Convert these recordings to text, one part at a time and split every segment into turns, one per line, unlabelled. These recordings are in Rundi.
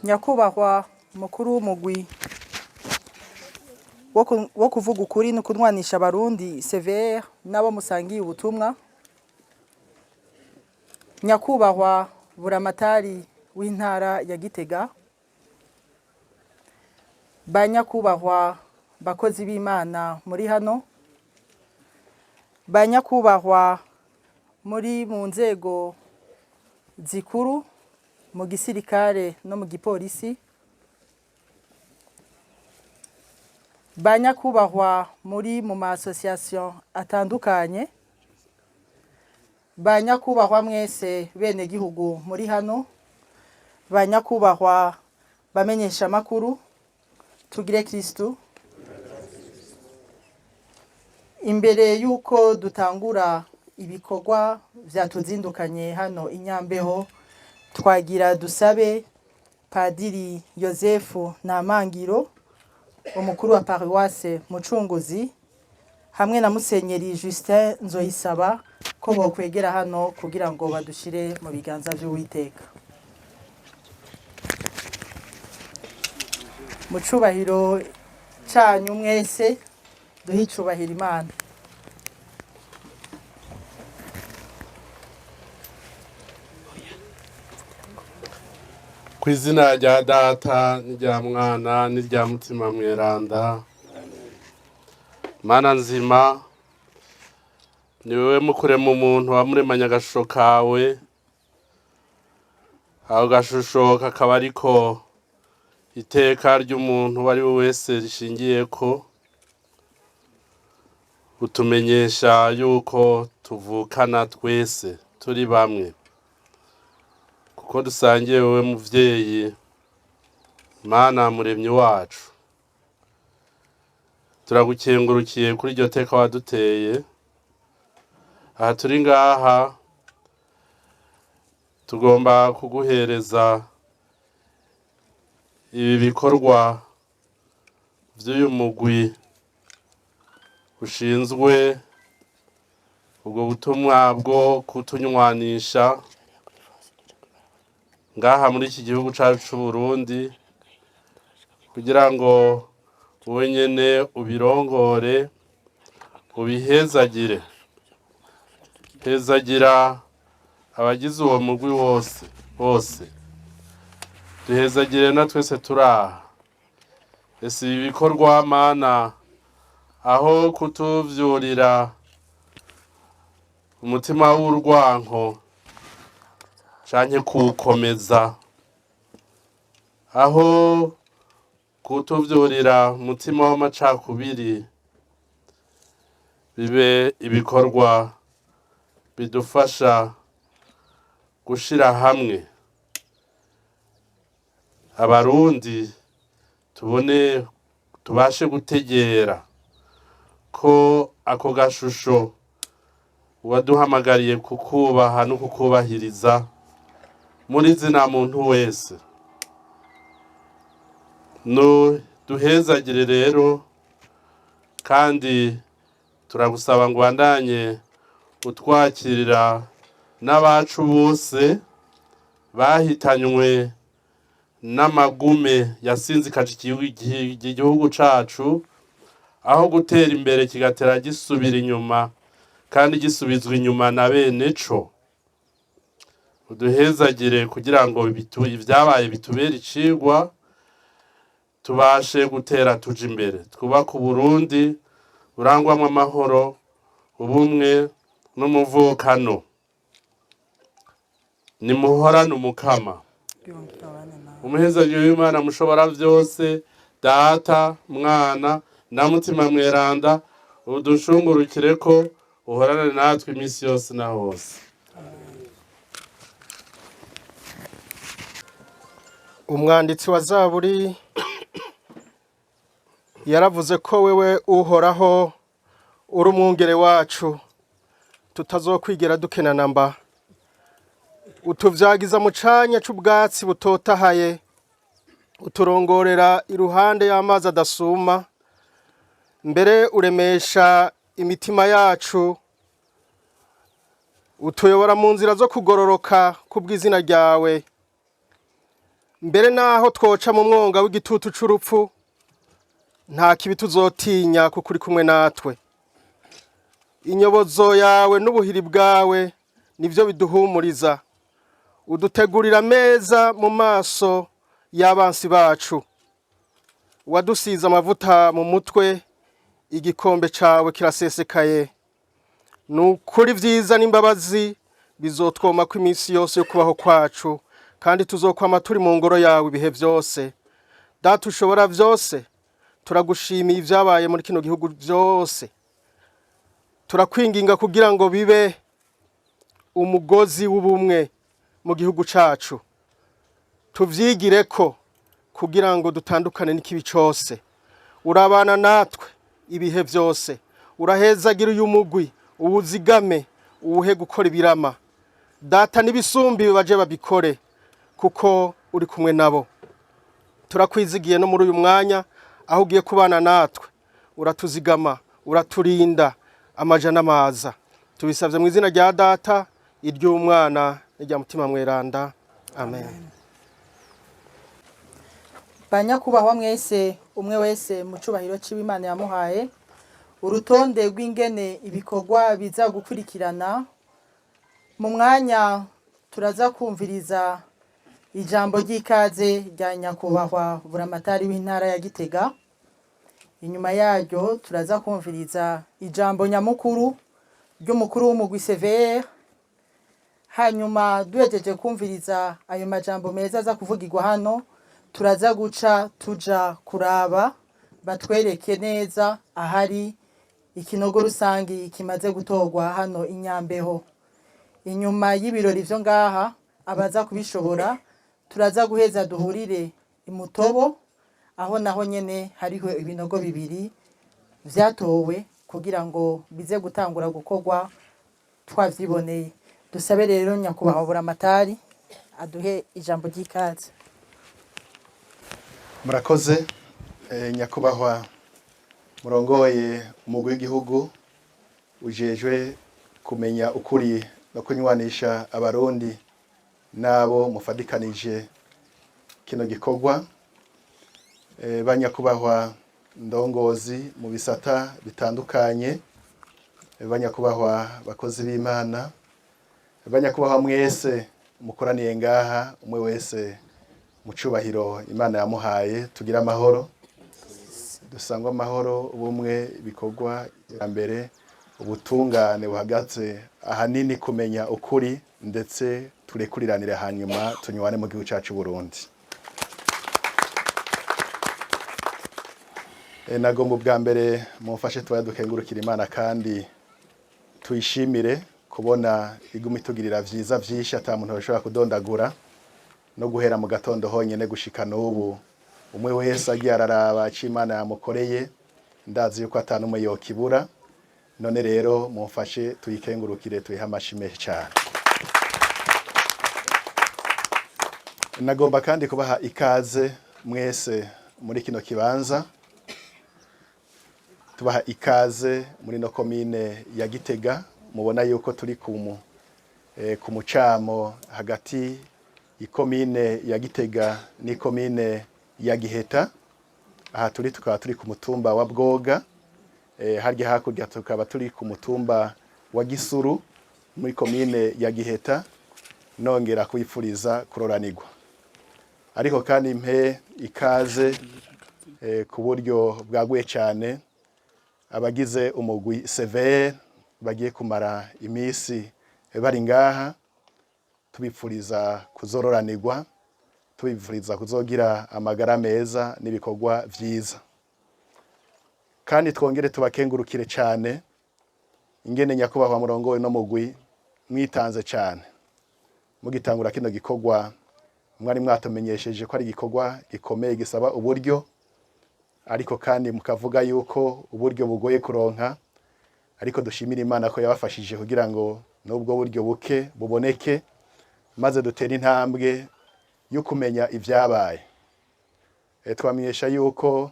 Nyakubahwa mukuru w'umugwi wo kuvuga ukuri no kunwanisha abarundi CVR n'abo musangiye ubutumwa, nyakubahwa buramatari w'intara ya Gitega, ba nyakubahwa bakozi b'Imana muri hano, ba nyakubahwa muri mu nzego zikuru mu gisirikare no mu gipolisi, ba nyakubahwa muri mu ma association atandukanye, ba nyakubahwa mwese bene gihugu muri hano, ba nyakubahwa bamenyesha makuru, tugire Kristu. Imbere yuko dutangura ibikorwa vyatuzindukanye hano inyambeho, twagira dusabe Padiri Yosefu Namangiro, umukuru wa paruwase Mucunguzi, hamwe na Musenyeri Justin Nzoyisaba ko bokwegera hano kugira ngo badushire mu biganza vy'Uwiteka. Mu cubahiro canyu mwese duhe icubahiro Imana.
Ku izina rya Data n'irya Mwana n'irya Mutima Mweranda. Mana nzima, ni wewe mukurema umuntu wamuremanye agashusho kawe, ako gashusho kakaba ariko iteka ry'umuntu uwo ari we wese rishingiyeko, utumenyesha yuko tuvukana twese turi bamwe, kuko dusangiye wewe muvyeyi Mana muremyi wacu. Turagukengurukiye kuri iryo teka waduteye. Aha turi ngaha tugomba kuguhereza ibi bikorwa vy'uyu mugwi ushinzwe ubwo butumwa bwo kutunywanisha ngaha muri iki gihugu cacu c'Uburundi, kugira ngo wowe nyene ubirongore, ubihezagire. Hezagira abagize uwo mugwi wose bose, duhezagire na twese turaha. Ese ibi bikorwa Mana, aho kutuvyurira umutima w'urwanko canke kuwukomeza, aho kutuvyurira umutima w'amacakubiri, bibe ibikorwa bidufasha gushira hamwe abarundi, tubone tubashe gutegera ko ako gashusho waduhamagariye kukubaha no kukubahiriza muri zina muntu wese. No duhezagire rero, kandi turagusaba ngo ubandanye utwakirira n'abacu bose bahitanywe n'amagume yasinzikaje igihugu cacu, aho gutera imbere kigatera gisubira inyuma, kandi gisubizwa inyuma na bene co. Uduhezagire kugira ngo ivyabaye bitubere icigwa, tubashe gutera tuja imbere, twubake Uburundi burangwamwo amahoro, ubumwe n'umuvukano. Nimuhorane Umukama. Umuhezagiro w'Imana mushobora vyose, Data, Mwana na Mutima Mweranda, udushungurukireko, uhorane natwe iminsi yose na hose.
Umwanditsi wa Zaburi yaravuze ko wewe Uhoraho uri umwungere wacu, tutazokwigera dukena namba. Utuvyagiza mu canya c'ubwatsi butotahaye, uturongorera iruhande y'amazi adasuma, mbere uremesha imitima yacu. Utuyobora mu nzira zo kugororoka kubw'izina ryawe. Mbere naho twoca mu mwonga w'igitutu c'urupfu, nta kibi tuzotinya kuko uri kumwe natwe. Inyobozo yawe n'ubuhiri bwawe nivyo biduhumuriza. Udutegurira ameza mu maso y'abansi bacu. Wadusize amavuta mu mutwe, igikombe cawe kirasesekaye. Ni ukuri vyiza n'imbabazi bizotwomako iminsi yose yo kubaho kwacu, kandi tuzokwama turi mu ngoro yawe ibihe vyose. Data ushobora vyose, turagushimiye ivyabaye muri kino gihugu vyose. Turakwinginga kugira ngo bibe umugozi w'ubumwe mu gihugu cacu, tuvyigireko kugira ngo dutandukane n'ikibi cose. Urabana natwe ibihe vyose. Urahezagira uyu mugwi, uwuzigame, uwuhe gukora ibirama. Data, n'ibisumbi baje babikore kuko uri kumwe nabo. Turakwizigiye no muri uyu mwanya aho ugiye kubana natwe. Uratuzigama, uraturinda amaja n'amaza. Tubisabye mu izina rya Data, iry'Umwana n'irya Mutima Mweranda. Amen.
Banyakubahwa mwese, umwe wese mu cubahiro ciwe Imana yamuhaye, urutonde rw'ingene ibikorwa biza gukurikirana: mu mwanya turaza kumviriza ijambo ry'ikaze rya nyakubahwa buramatari w'intara ya Gitega. Inyuma yaryo turaza kumviriza ijambo nyamukuru ry'umukuru w'umugwi CVR. Hanyuma duhejeje kumviriza ayo majambo meza aza kuvugirwa hano, turaza guca tuja kuraba batwereke neza ahari ikinogo rusangi kimaze gutorwa hano i Nyambeho. Inyuma y'ibirori vyo ngaha, abaza kubishobora turaza guheza duhurire imutobo, aho naho nyene hariho ibinogo bibiri vyatowe kugira ngo bize gutangura gukorwa twavyiboneye. Dusabe rero nyakubahwa buramatari aduhe ijambo ry'ikaze.
Murakoze, nyakubahwa murongoye umugwi w'igihugu ujejwe kumenya ukuri no kunywanisha Abarundi n'abo mufadikanije kino gikorwa, banyakubahwa ndongozi mu bisata bitandukanye, banyakubahwa bakozi b'Imana, banyakubahwa mwese mukoraniye ngaha, umwe wese mu cubahiro Imana yamuhaye, tugira amahoro, dusangwa amahoro, ubumwe, ibikorwa mbere, ubutungane buhagaze ahanini kumenya ukuri, ndetse turekuriranire, hanyuma tunywane mu gihugu cyacu Burundi. Nagomba ubwa mbere mumfashe tubaye dukengurukira Imana kandi tuyishimire kubona iguma itugirira vyiza vyinshi ata muntu ashobora kudondagura. No guhera mu gatondo honyene gushika n'ubu, umwe wese agiye araraba ico Imana yamukoreye, ndazi yuko ata n'umwe yokibura. None rero mumfashe tuyikengurukire, tuyihe amashi menshi cane. Nagomba kandi kubaha ikaze mwese muri kino kibanza, tubaha ikaze muri no komine ya Gitega. Mubona yuko turi ku mucamo hagati ikomine ya Gitega n'ikomine ya Giheta. Aha turi tukaba turi ku mutumba wa Bwoga, harya hakurya tukaba turi ku mutumba wa Gisuru muri komine ya Giheta. Nongera kwifuriza kuroranirwa, ariko kandi mpe ikaze ku buryo bwaguye cyane abagize umugwi CVR bagiye kumara iminsi bari ngaha. Tubipfuriza kuzororanirwa, tubipfuriza kuzogira amagara meza n'ibikorwa vyiza. Kandi twongere tubakengurukire cyane ingene nyakubahwa murongowe no mugwi mwitanze cyane mugitangura kino gikorwa. Mwari mwatumenyesheje ko ari igikorwa gikomeye gisaba uburyo, ariko kandi mukavuga yuko uburyo bugoye kuronka, ariko dushimira Imana ko yabafashije kugira ngo n'ubwo buryo buke buboneke, maze dutere intambwe yo kumenya ibyabaye. Twamenyesha yuko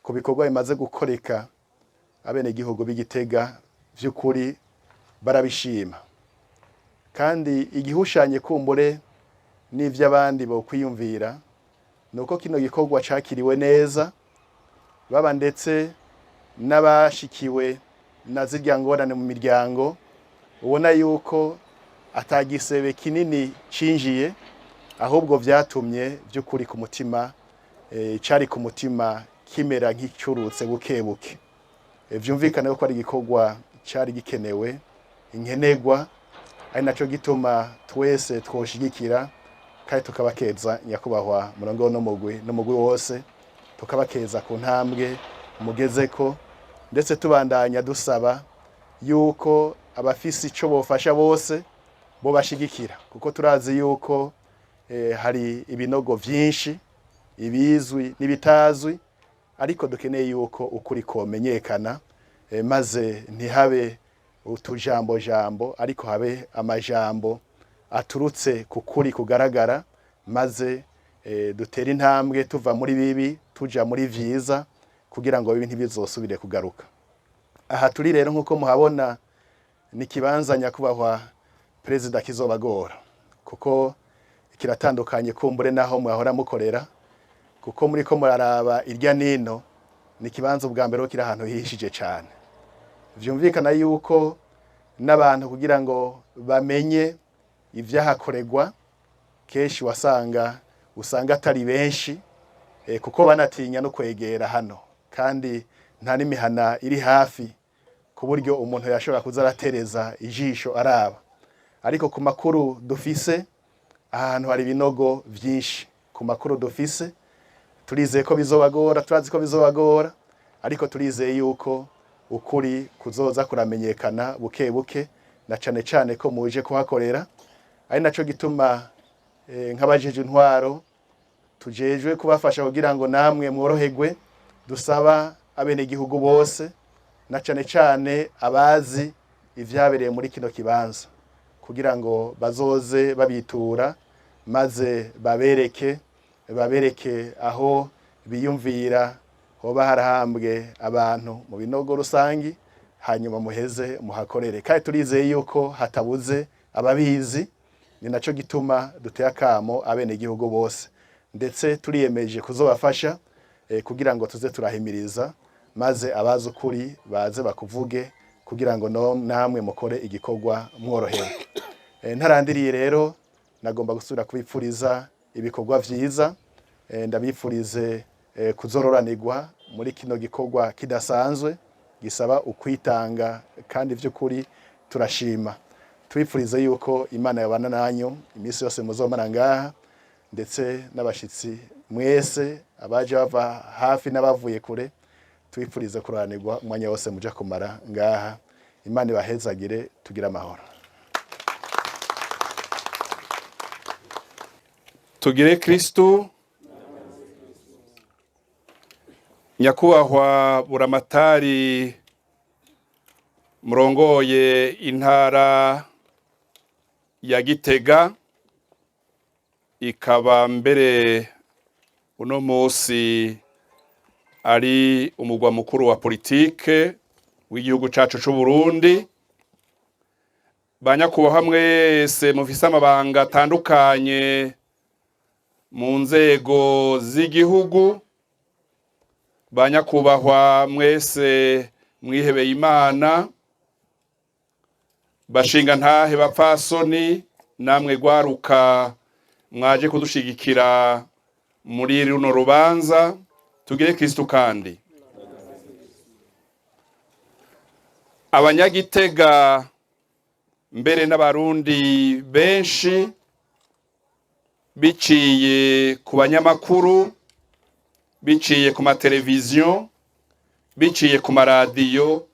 ku bikorwa bimaze gukoreka, abenegihugu b'Igitega vy'ukuri barabishima. Kandi igihushanye kumbure n'ivy'abandi bokwiyumvira nuko kino gikorwa cakiriwe neza, baba ndetse n'abashikiwe na zirya ngorane mu miryango, ubona yuko atagisebe kinini cinjiye, ahubwo vyatumye by'ukuri ku mutima cari ku mutima kimera nk'icurutse buke buke. Vyumvikane ko ari igikorwa cari gikenewe, inkenegwa, ari naco gituma twese twoshigikira kandi tukabakeza nyakubahwa murongo n'umugwi n'umugwi wose, tukabakeza ku ntambwe mugezeko, ndetse tubandanya dusaba yuko abafise ico bofasha bose bo bashigikira, kuko turazi yuko hari ibinogo vyinshi, ibizwi n'ibitazwi, ariko dukeneye yuko ukuri komenyekana, maze ntihabe utujambo jambo, ariko habe amajambo aturutse ku kuri kugaragara, maze dutere intambwe tuva muri bibi tuja muri vyiza, kugira ngo bibi ntibizosubire kugaruka. Aha turi rero nk'uko muhabona ni ikibanza nyakubahwa perezida kizobagora, kuko kiratandukanye kumbure naho mwahora mukorera, kuko muriko muraraba irya nino ni ikibanza ubwa mbere kiri ahantu hihishije cane. Vyumvikana yuko n'abantu kugira ngo bamenye ivyahakorerwa kenshi wasanga usanga atari benshi, kuko banatinya no kwegera hano, kandi nta n'imihana iri hafi ku buryo umuntu yashobora kuza aratereza ijisho araba. Ariko ku makuru dufise, ahantu hari ibinogo vyinshi. Ku makuru dufise turizeye ko bizobagora, turazi ko bizobagora, ariko turizeye yuko ukuri kuzoza kuramenyekana buke buke, na cane cane ko muje kuhakorera. Ari naco gituma nk'abajeje intwaro tujejwe kubafasha kugira ngo namwe mworoherwe, dusaba abenegihugu bose na cane cane abazi ivyabereye muri kino kibanza kugira ngo bazoze babitura, maze babereke aho biyumvira hoba harahambwe abantu mu binogo rusangi, hanyuma muheze muhakorere. Kandi turizeye yuko hatabuze ababizi, ni naco gituma duteye akamo abenegihugu bose, ndetse turiyemeje kuzobafasha kugira ngo tuze turahimiriza, maze abazi ukuri baze bakuvuge, kugira ngo namwe mukore igikorwa mworohewe. Ntarandiriye rero, nagomba gusubira kubipfuriza ibikorwa vyiza, ndabifurize kuzororanirwa muri kino gikorwa kidasanzwe gisaba ukwitanga, kandi vy'ukuri turashima. Tubipfurize yuko Imana yabana nanyu iminsi yose muzomara ngaha, ndetse n'abashitsi mwese abaje bava hafi n'abavuye kure, tubipfurize kuroranirwa umwanya wose muja kumara ngaha. Imana ibahezagire, tugire amahoro.
Tugire Kristu. Nyakubahwa Buramatari murongoye intara ya Gitega, ikaba mbere uno musi ari umugwa mukuru wa politike w'igihugu cacu c'u Burundi, banyakubahwa mwese mufise amabanga atandukanye mu nzego z'igihugu, banyakubahwa mwese mwihebeye Imana, bashinga ntahe bapfasoni namwe gwaruka mwaje kudushigikira muri runo rubanza, tugire Kristu. Kandi abanyagitega mbere n'abarundi benshi biciye ku banyamakuru, biciye ku mateleviziyo, biciye ku maradiyo,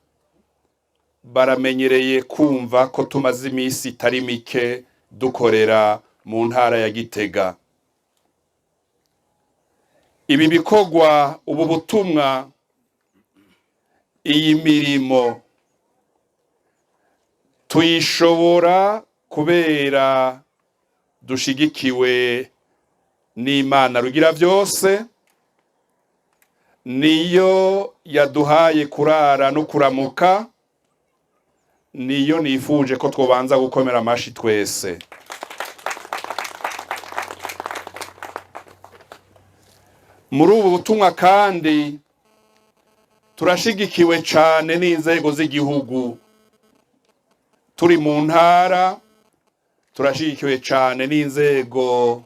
baramenyereye kumva ko tumaze iminsi itari mike dukorera mu ntara ya Gitega. Ibi bikorwa, ubu butumwa, iyi mirimo tuyishobora kubera dushigikiwe n'Imana rugira byose, niyo yaduhaye kurara no kuramuka, Niyo nifuje ko twobanza gukomera amashi twese. Muri ubu butumwa kandi turashigikiwe cane n'inzego z'igihugu. Turi mu ntara, turashigikiwe cane n'inzego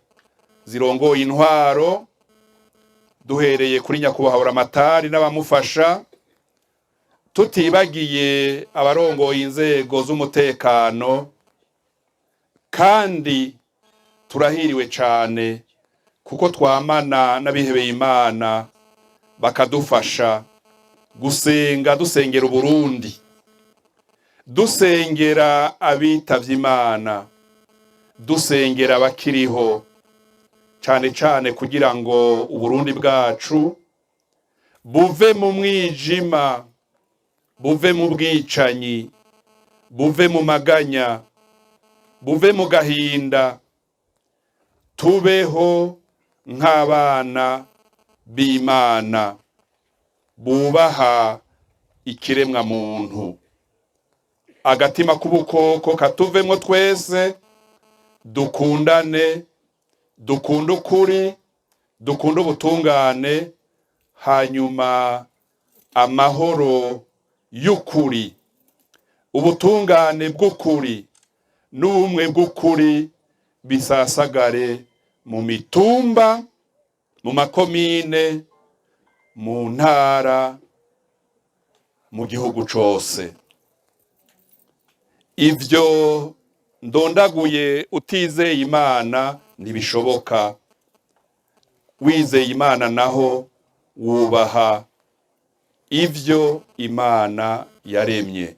zirongoye intwaro, duhereye kuri nyakubahwa Buramatari n'abamufasha, tutibagiye abarongoye inzego z'umutekano. Kandi turahiriwe cane kuko twamana n'abihebeye Imana, bakadufasha gusenga, dusengera Uburundi, dusengera abitavye Imana, dusengera abakiriho, cane cane kugira ngo Uburundi bwacu buve mu mwijima, buve mu bwicanyi, buve mu maganya, buve mu gahinda, tubeho nk'abana b'Imana bubaha ikiremwa muntu. Agatima k'ubukoko katuvemwo twese, dukundane, dukunde ukuri, dukunde ubutungane, hanyuma amahoro y'ukuri, ubutungane bw'ukuri n'ubumwe bw'ukuri bisasagare mu mitumba, mu makomine, mu ntara, mu gihugu cose. Ivyo ndondaguye, utizeye Imana ntibishoboka. Wizeye Imana naho wubaha ivyo Imana yaremye.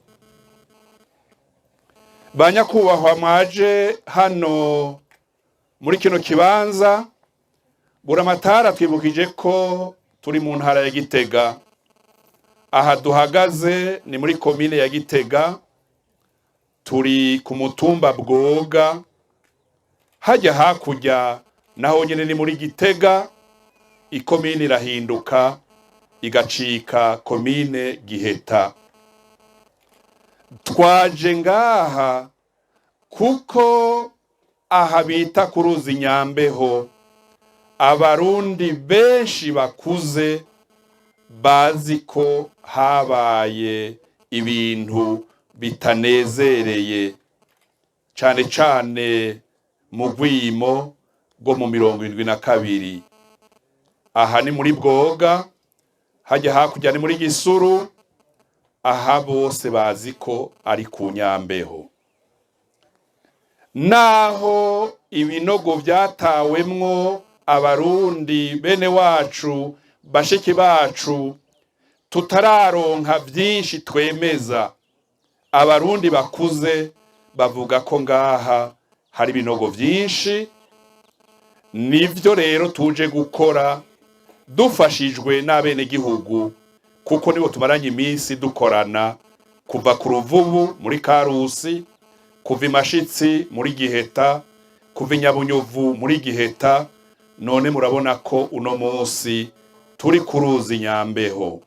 Ba nyakubahwa mwaje hano muri kino kibanza, Buramatari twibukije ko turi mu ntara ya Gitega. Aha duhagaze ni muri komine ya Gitega, turi ku mutumba Bwoga. Hajya hakurya naho nyene ni muri Gitega, ikomine irahinduka igacika komine Giheta. Twaje ngaha kuko aha bita ku ruzi Nyambeho, Abarundi benshi bakuze bazi ko habaye ibintu bitanezereye, cane cane mu rwimo rwo mu 72. Aha ni muri Bwoga, hajya hakurya ni muri Gisuru. Aha bose bazi ko ari ku Nyambeho, naho ibinogo vyatawemwo Abarundi bene wacu, bashiki bacu, tutararonka vyinshi twemeza. Abarundi bakuze bavuga ko ngaha hari ibinogo vyinshi. Nivyo rero tuje gukora dufashijwe n'abenegihugu, kuko nibo tumaranye iminsi dukorana, kuva ku Ruvubu muri Karusi, kuva Imashitsi muri Giheta, kuva Inyabunyovu muri Giheta. None murabona ko uno munsi turi ku ruzi Nyambeho.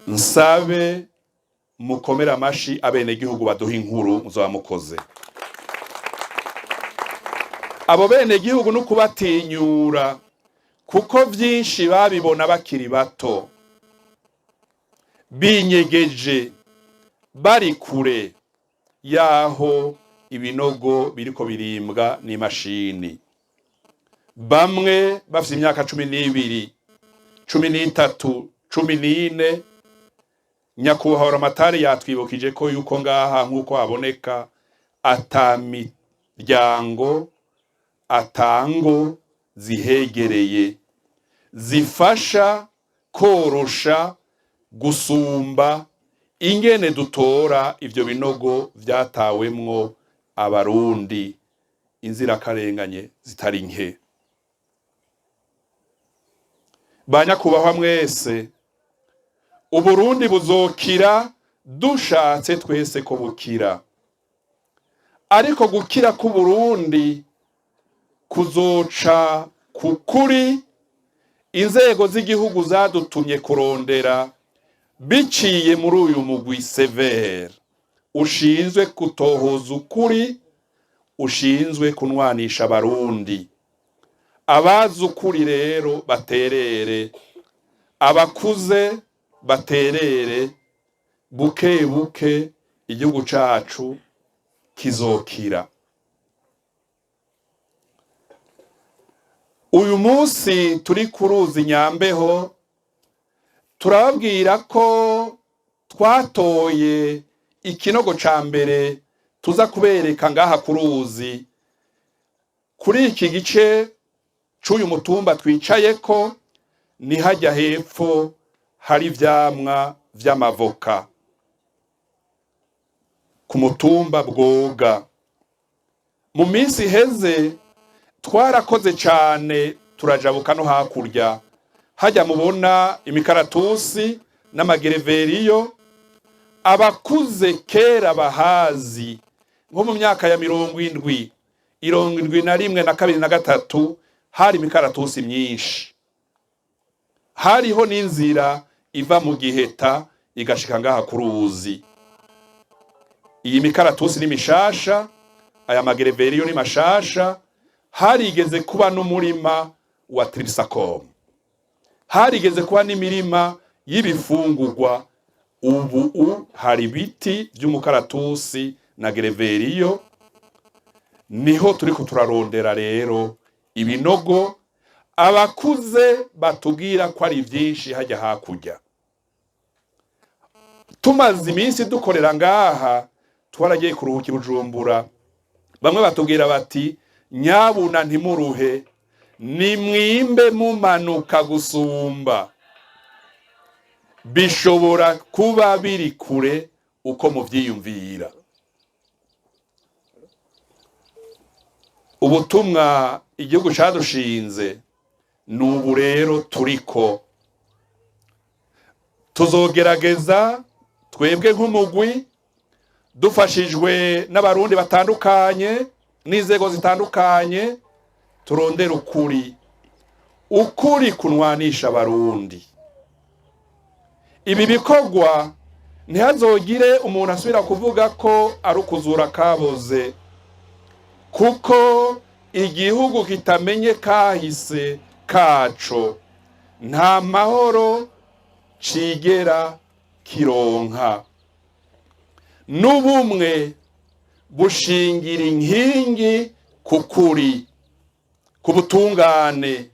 Nsabe mukomere amashi abenegihugu baduha inkuru, muzoba mukoze. Abo benegihugu no kubatinyura, kuko vyinshi babibona bakiri bato, binyegeje, bari kure yaho ibinogo biriko birimbwa n'imashini. Bamwe bafite imyaka 12, 13, 14. Nyakubahwa Buramatari yatwibukije ko yuko ngaha, nk'uko haboneka, ata miryango, atango zihegereye zifasha korosha gusumba ingene dutora ivyo binogo vyatawemwo Abarundi inzirakarenganye zitari nke. Ba nyakubahwa mwese, Uburundi buzokira dushatse twese ko bukira, ariko gukira k'Uburundi kuzoca ku kuri inzego z'igihugu zadutumye kurondera. Biciye muri uyu mugwi CVR ushinzwe kutohoza ukuri, ushinzwe kunwanisha Abarundi. Abazi ukuri rero baterere, abakuze baterere, buke buke igihugu cacu kizokira. Uyu munsi turi ku ruzi Nyambeho, turababwira ko twatoye ikinogo ca mbere tuza kubereka ngaha ku ruzi. Kuri iki gice c'uyu mutumba twicayeko ni hajya hepfo hari ivyamwa vy'amavoka ku mutumba Bwoga. Mu minsi iheze twarakoze cane, turajabuka no hakurya hajya mubona imikaratusi n'amagereveriyo. Abakuze kera bahazi, nko mu myaka ya 70, 71 na 2 na 3, hari imikaratusi myinshi, hariho n'inzira iva mu Giheta igashika ngaha ku ruzi. Iyi mikaratusi ni mishasha, aya magereveriyo ni mashasha. Harigeze kuba n'umurima wa Tripsacom, harigeze kuba n'imirima y'ibifungurwa. Ubu hari ibiti by'umukaratusi na gereveriyo. Niho turiko turarondera rero ibinogo. Abakuze batubwira ko ari byinshi hajya hakurya. Tumaze iminsi dukorera ngaha, twaragiye kuruhuka i Bujumbura. Bamwe batubwira bati: "Nyabuna ntimuruhe, nimwimbe mumanuka gusumba, bishobora kuba biri kure uko muvyiyumvira." Ubutumwa igihugu cadushinze nubu rero turiko tuzogerageza twebwe nk'umugwi, dufashijwe n'Abarundi batandukanye n'inzego zitandukanye, turondera ukuri, ukuri kunwanisha Abarundi. Ibi bikorwa ntihazogire umuntu asubira kuvuga ko ari ukuzura kaboze, kuko igihugu kitamenye kahise kaco nta mahoro cigera kironka. N'ubumwe bushingira inkingi ku kuri, ku butungane,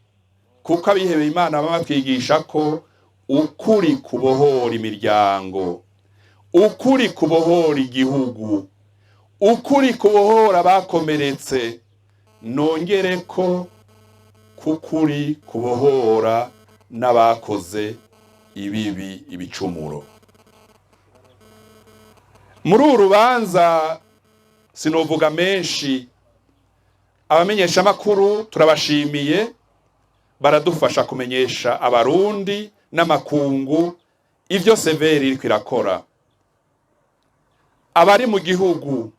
kuko abihebeye Imana baba batwigisha ko ukuri kubohora imiryango, ukuri kubohora igihugu, ukuri kubohora abakomeretse, nongere ko kukuri kubohora n'abakoze ibibi, ibicumuro. Muri uru rubanza sinovuga menshi. Abamenyeshamakuru turabashimiye, baradufasha kumenyesha Abarundi n'amakungu ivyo CVR iriko irakora. Abari mu gihugu,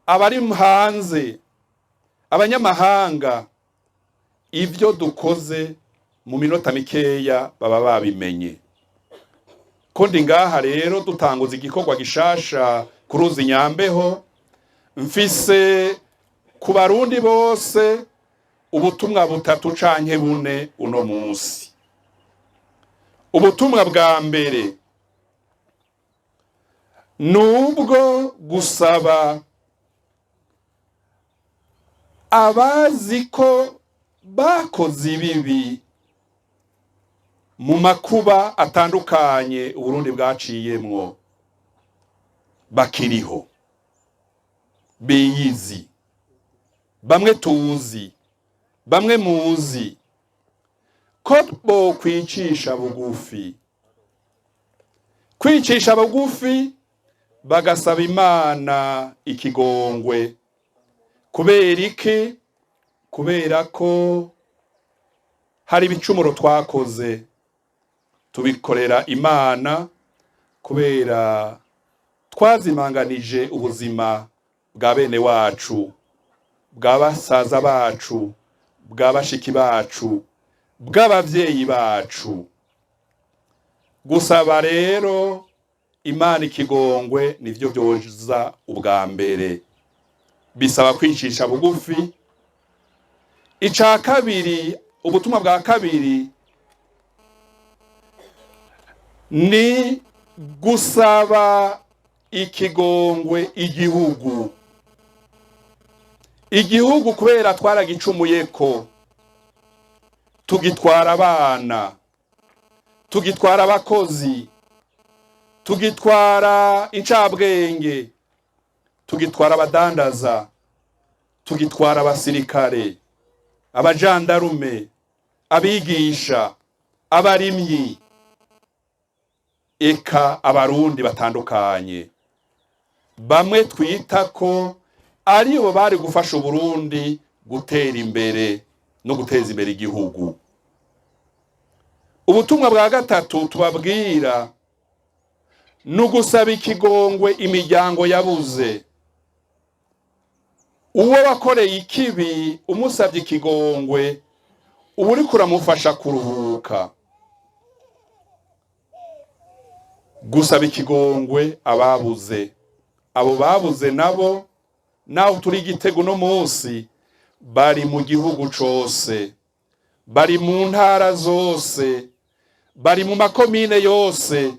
abari hanze, abanyamahanga, ivyo dukoze mu minota mikeya baba babimenye. Ko ndi ngaha rero dutanguza igikorwa gishasha ku ruzi Nyambeho, mfise ku Barundi bose ubutumwa butatu canke bune uno munsi. Ubutumwa bwa mbere nubwo gusaba abazi ko bakoze ibibi mu makuba atandukanye Uburundi bwaciyemwo bakiriho biyizi, bamwe tuzi, bamwe muzi, ko bokwicisha bugufi, kwicisha bugufi bagasaba Imana ikigongwe. Kubera iki? Kubera ko hari ibicumuro twakoze tubikorera Imana, kubera twazimanganije ubuzima bwa bene wacu, bwa basaza bacu, bwa bashiki bacu, bw'abavyeyi bacu. Gusaba rero Imana ikigongwe nivyo vyoza ubwa mbere, bisaba kwicisha bugufi. Ica kabiri, ubutumwa bwa kabiri ni gusaba ikigongwe igihugu. Igihugu kubera twaragicumuyeko, tugitwara abana, tugitwara abakozi, tugitwara incabwenge, tugitwara abadandaza, tugitwara abasirikare, abajandarume, abigisha, abarimyi, eka abarundi batandukanye, bamwe twita ko aribo bari gufasha Uburundi gutera imbere no guteza imbere igihugu. Ubutumwa bwa gatatu tubabwira ni ugusaba ikigongwe imiryango yabuze. Uwo wakoreye ikibi umusabye ikigongwe, uba uriko uramufasha kuruhuka. Gusaba ikigongwe ababuze, abo babuze nabo naho turi igitego uno munsi, bari mu gihugu cose, bari mu ntara zose, bari mu makomine yose,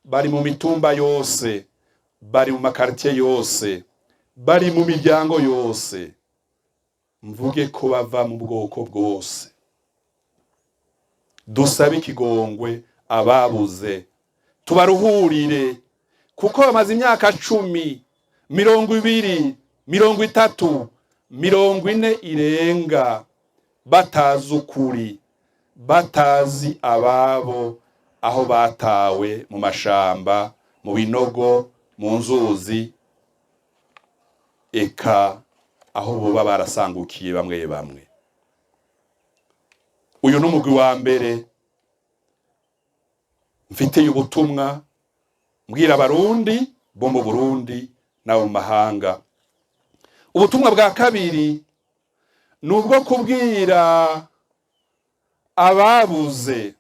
bari mu mitumba yose, bari mu makaritiye yose, bari mu miryango yose, mvuge ko bava mu bwoko bwose. Dusabe ikigongwe ababuze, tubaruhurire, kuko bamaze imyaka 10, 20, 30, 40 irenga batazi ukuri, batazi ababo aho batawe mu mashamba, mu binogo, mu nzuzi, eka aho boba barasangukiye bamwe bamwe. Uyu ni umugwi wa mbere mfiteye ubutumwa mbwira abarundi bo mu Burundi n'abo mu mahanga. Ubutumwa bwa kabiri ni ubwo kubwira ababuze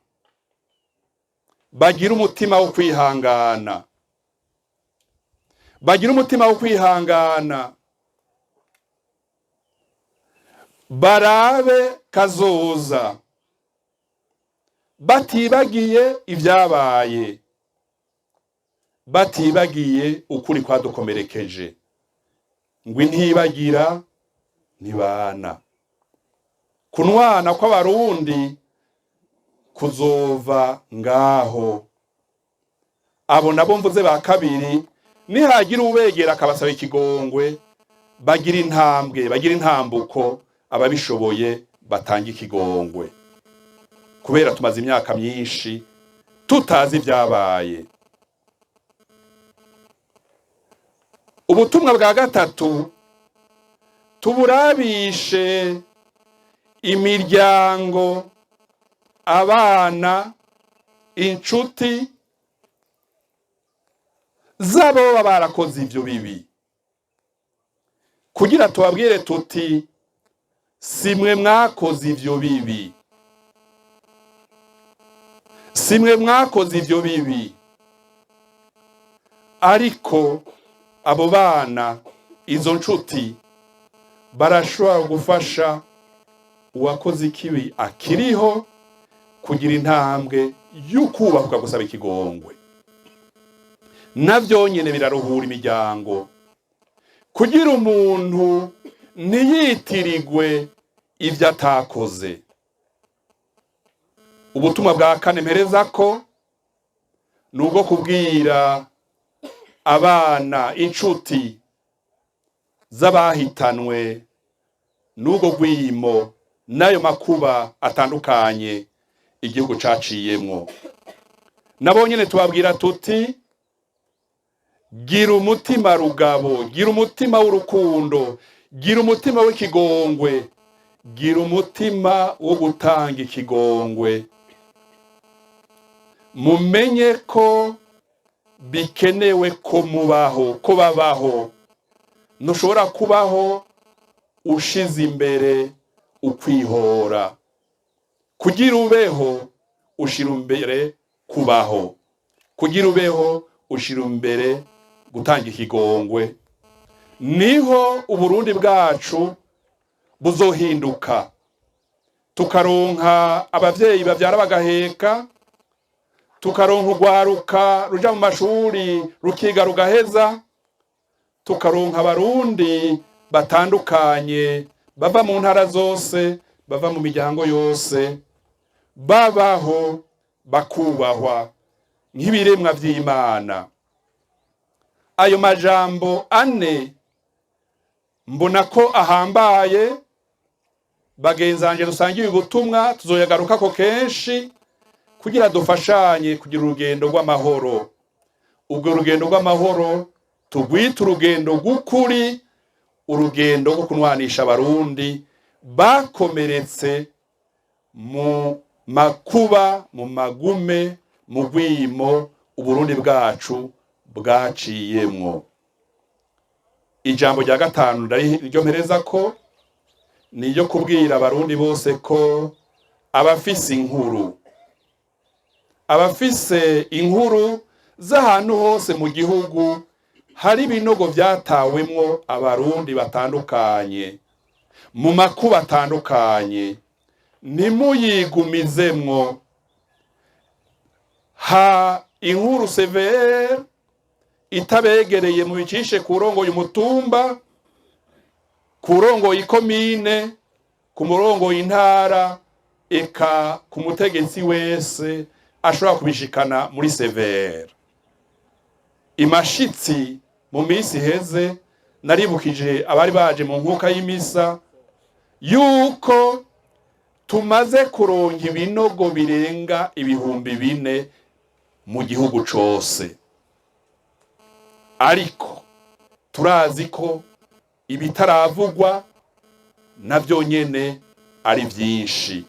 bagira umutima wo kwihangana, bagira umutima wo kwihangana, barabe kazoza batibagiye ibyabaye, batibagiye ukuri kwadukomerekeje, ngo intibagira ntibana. Kunwana kw'abarundi kuzova ngaho. Abo nabo mvuze ba kabiri, nihagira ubegera akabasaba ikigongwe, bagira intambwe, bagira intambuko, ababishoboye batanga ikigongwe, kubera tumaze imyaka myinshi tutazi ibyabaye. Ubutumwa bwa gatatu tuburabishe imiryango, abana, inshuti z'abo baba barakoze ivyo bibi, kugira tubabwire tuti simwe mwakoze ivyo bibi, simwe mwakoze ivyo bibi, ariko abo bana, izo nshuti barashobora gufasha uwakoze ikibi akiriho kugira intambwe y'ukubahuka gusaba ikigongwe. Navyo nyene biraruhura imiryango, kugira umuntu ntiyitirigwe ivyo atakoze. Ubutumwa bwa kane mpereza ko ni ubwo kubwira abana, inshuti z'abahitanwe n'ubwo rwimo n'ayo makuba atandukanye igihugu caciyemwo. Nabo nyene tubabwira tuti gira umutima rugabo, gira umutima w'urukundo, gira umutima w'ikigongwe, gira umutima wo gutanga ikigongwe. Mumenye ko bikenewe ko mubaho, ko babaho. Ntushobora kubaho ushize imbere ukwihora. Kugira ubeho ushira imbere kubaho. Kugira ubeho ushira imbere gutanga ikigongwe. Niho Uburundi bwacu buzohinduka, tukaronka abavyeyi bavyara bagaheka, tukaronka urwaruka ruja mu mashuri rukiga rugaheza, tukaronka Abarundi batandukanye bava mu ntara zose, bava mu miryango yose, babaho bakubahwa nk'ibiremwa vy'Imana. Ayo majambo ane mbona ko ahambaye. Bagenzanje dusangiye ubutumwa, tuzoyagarukako kenshi kugira dufashanye kugira urugendo rw'amahoro. Ubwo rugendo rw'amahoro tugwite urugendo rw'ukuri, urugendo rwo kunwanisha Abarundi bakomeretse mu makuba, mu magume, mu rwimo Uburundi bwacu bwaciyemwo. Ijambo rya gatanu ryo mpereza ko ni iryo kubwira Abarundi bose ko abafise inkuru z'ahantu hose mu gihugu hari ibinogo vyatawemwo Abarundi batandukanye mu makuba atandukanye, ntimuyigumizemwo. Ha inkuru CVR itabegereye, mubicishe ku umutumba, ku urongoye ikomine, ku murongoye intara, eka ku mutegetsi wese ashobora kubishikana muri CVR. Imashitsi mu minsi iheze naribukije abari baje mu nkuka y'imisa yuko tumaze kuronka ibinogo birenga 4000 mu gihugu cose, ariko turazi ko ibitaravugwa navyo nyene ari vyinshi.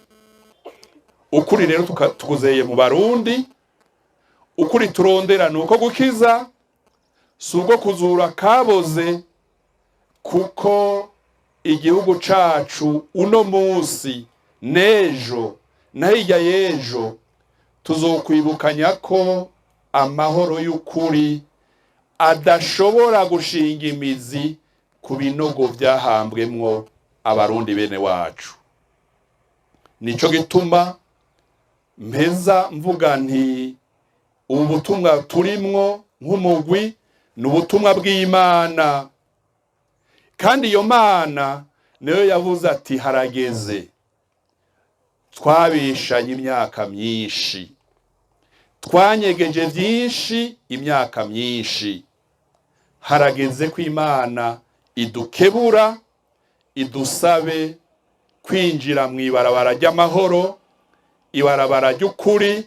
Ukuri rero tukuzeye mu Barundi. Ukuri turondera ni uko gukiza, si ubwo kuzura kaboze, kuko igihugu cacu uno munsi n'ejo na hirya y'ejo tuzokwibukanya ko amahoro y'ukuri adashobora gushinga imizi ku binogo vyahambwemwo Abarundi bene wacu. Nico gituma mpeza mvuga nti ubu butumwa turimwo nk'umugwi ni ubutumwa bw'Imana, kandi iyo Mana niyo yavuze ati: "Harageze, twabishanye imyaka myinshi, twanyegeje byinshi imyaka myinshi, harageze ko Imana idukebura, idusabe kwinjira mu ibarabara ry'amahoro, ibarabara ry'ukuri,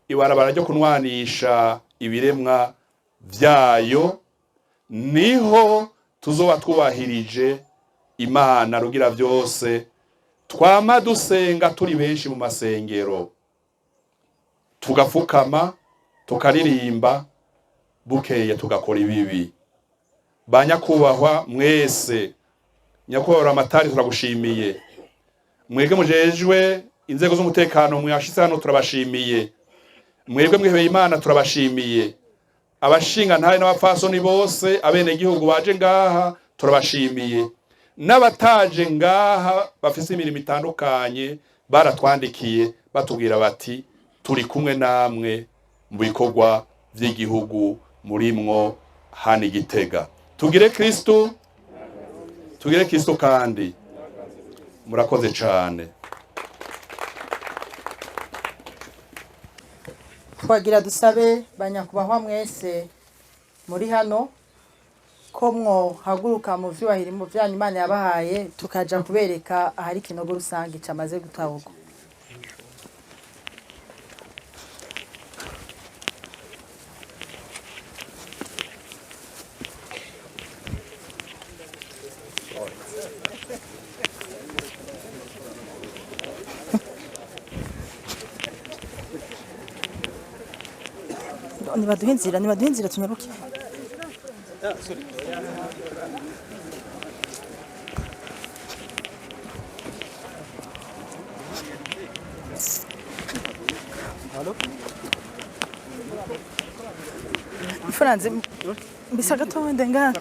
ibarabara ryo kunwanisha ibiremwa vyayo." Niho tuzoba twubahirije Imana Rugira byose. Twama dusenga turi benshi mu masengero, tugafukama, tukaririmba, bukeye tugakora ibibi. Ba nyakubahwa mwese, nyakubahwa amatari, turagushimiye. Mwebwe mujejwe inzego z'umutekano mwashitse hano, turabashimiye. Mwebwe mwihebeye Imana, turabashimiye. Abashinga ntahe n'abapfasoni bose, abenegihugu baje ngaha, turabashimiye. N'abataje ngaha bafise imirimo itandukanye baratwandikiye batubwira bati: "Turi kumwe namwe mu bikorwa vy'igihugu murimwo hano i Gitega." Tugire Kristu, tugire Kristu. Kandi murakoze cane.
Twagira dusabe banyakubahwa mwese muri hano ko mwohaguruka mu vyubahiro mu vyanyu Imana yabahaye, tukaja kubereka ahari ikinogo rusange camaze gutahurwa. Nibaduhe inzira, nibaduhe inzira, tunyaruke. Ifuranze mbisa gatoya ndengana.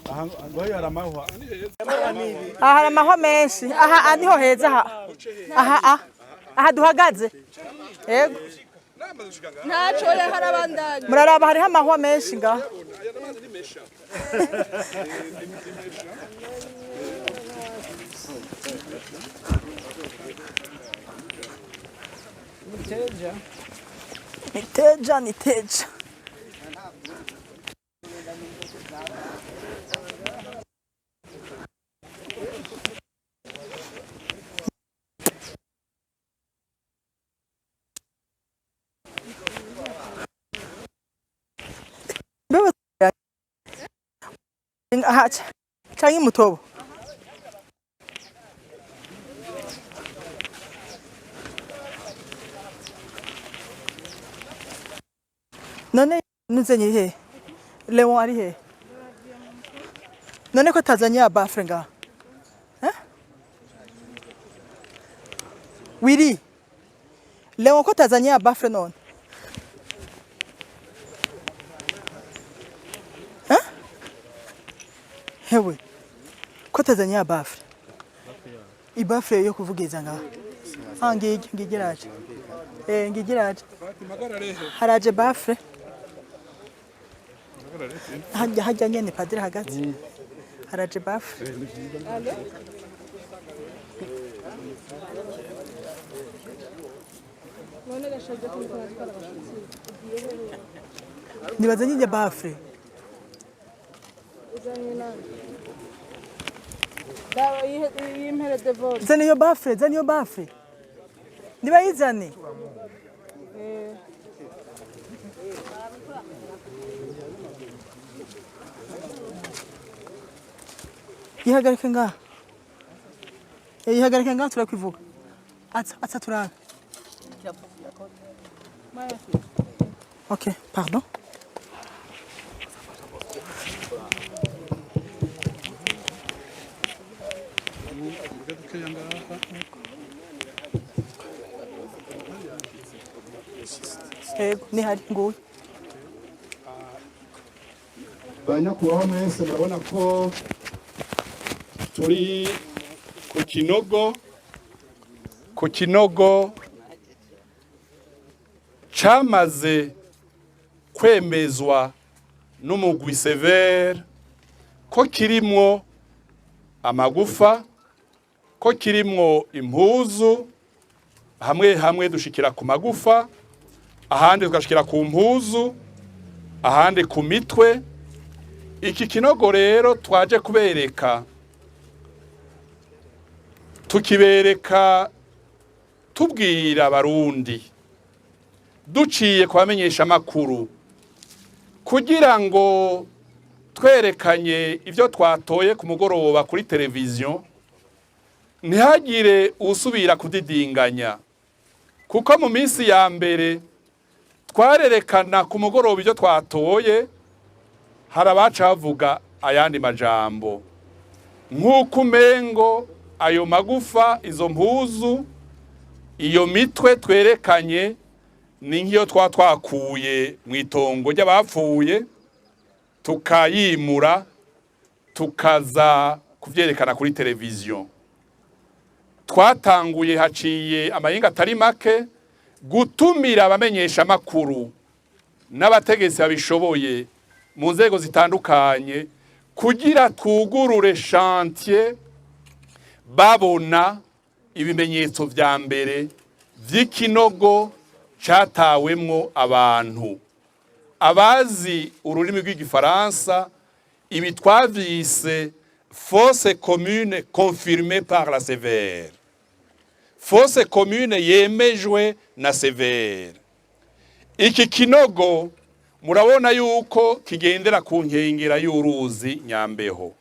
Aha hari amahwa menshi. Aha aha niho heza aha. Aha aha. Aha duhagaze. Yego.
Ntaco harabandanya.
Muraraba hariho amahwa menshi ngaha. Niteja, niteja. Mbewe aha canke mutobo. None nuzanye he? Leon ari he? None ko atazanye ya bafre ngaha? Eh? Wiri. Leon ko atazanye ya bafre none? Eh? Hewe. Ko atazanye ya bafre? Ibafre yo kuvugiza ngaha. Ah, ngigi ngigiraje. Eh, ngigiraje. Haraje bafre. Hajya hajya nyene padiri hagati. Haraje bafre. Nibazanye njye bafre.
Dawa yimpere devore.
Zana iyo bafre, zana iyo bafre. Nibayizane. Yihagarike ngaha. Yihagarike ngaha turakwivuga. Atsa, atsa turabe. Ok, pardon. Yego, nihari nguyu.
Banyakubaho mwese, murabona ko turi ku kinogo, ku kinogo camaze kwemezwa n'umugwi severe ko kirimwo amagufa, ko kirimwo impuzu. Hamwe hamwe dushikira ku magufa, ahandi tugashikira ku mpuzu, ahandi ku mitwe. Iki kinogo rero twaje kubereka, tukibereka tubwira Abarundi duciye kubamenyesha amakuru, kugira ngo twerekanye ibyo twatoye ku mugoroba kuri televiziyo, ntihagire usubira kudidinganya, kuko mu minsi ya mbere twarerekana ku mugoroba ibyo twatoye, hari abaca bavuga ayandi majambo nk'uko umengo ayo magufa, izo mpuzu, iyo mitwe twerekanye ni nk'iyo twa twakuye mu itongo ry'abapfuye, tukayimura tukaza kubyerekana kuri televiziyo. Twatanguye haciye amahinga atari make gutumira abamenyesha makuru n'abategetsi babishoboye mu nzego zitandukanye kugira twugurure chantier babona ibimenyetso vya mbere vy'ikinogo catawemwo abantu. Abazi ururimi rw'igifaransa, ibi twavyise fosse commune confirmée par la CVR, fosse commune yemejwe na CVR. Iki kinogo murabona yuko kigendera ku nkengera y'uruzi Nyambeho.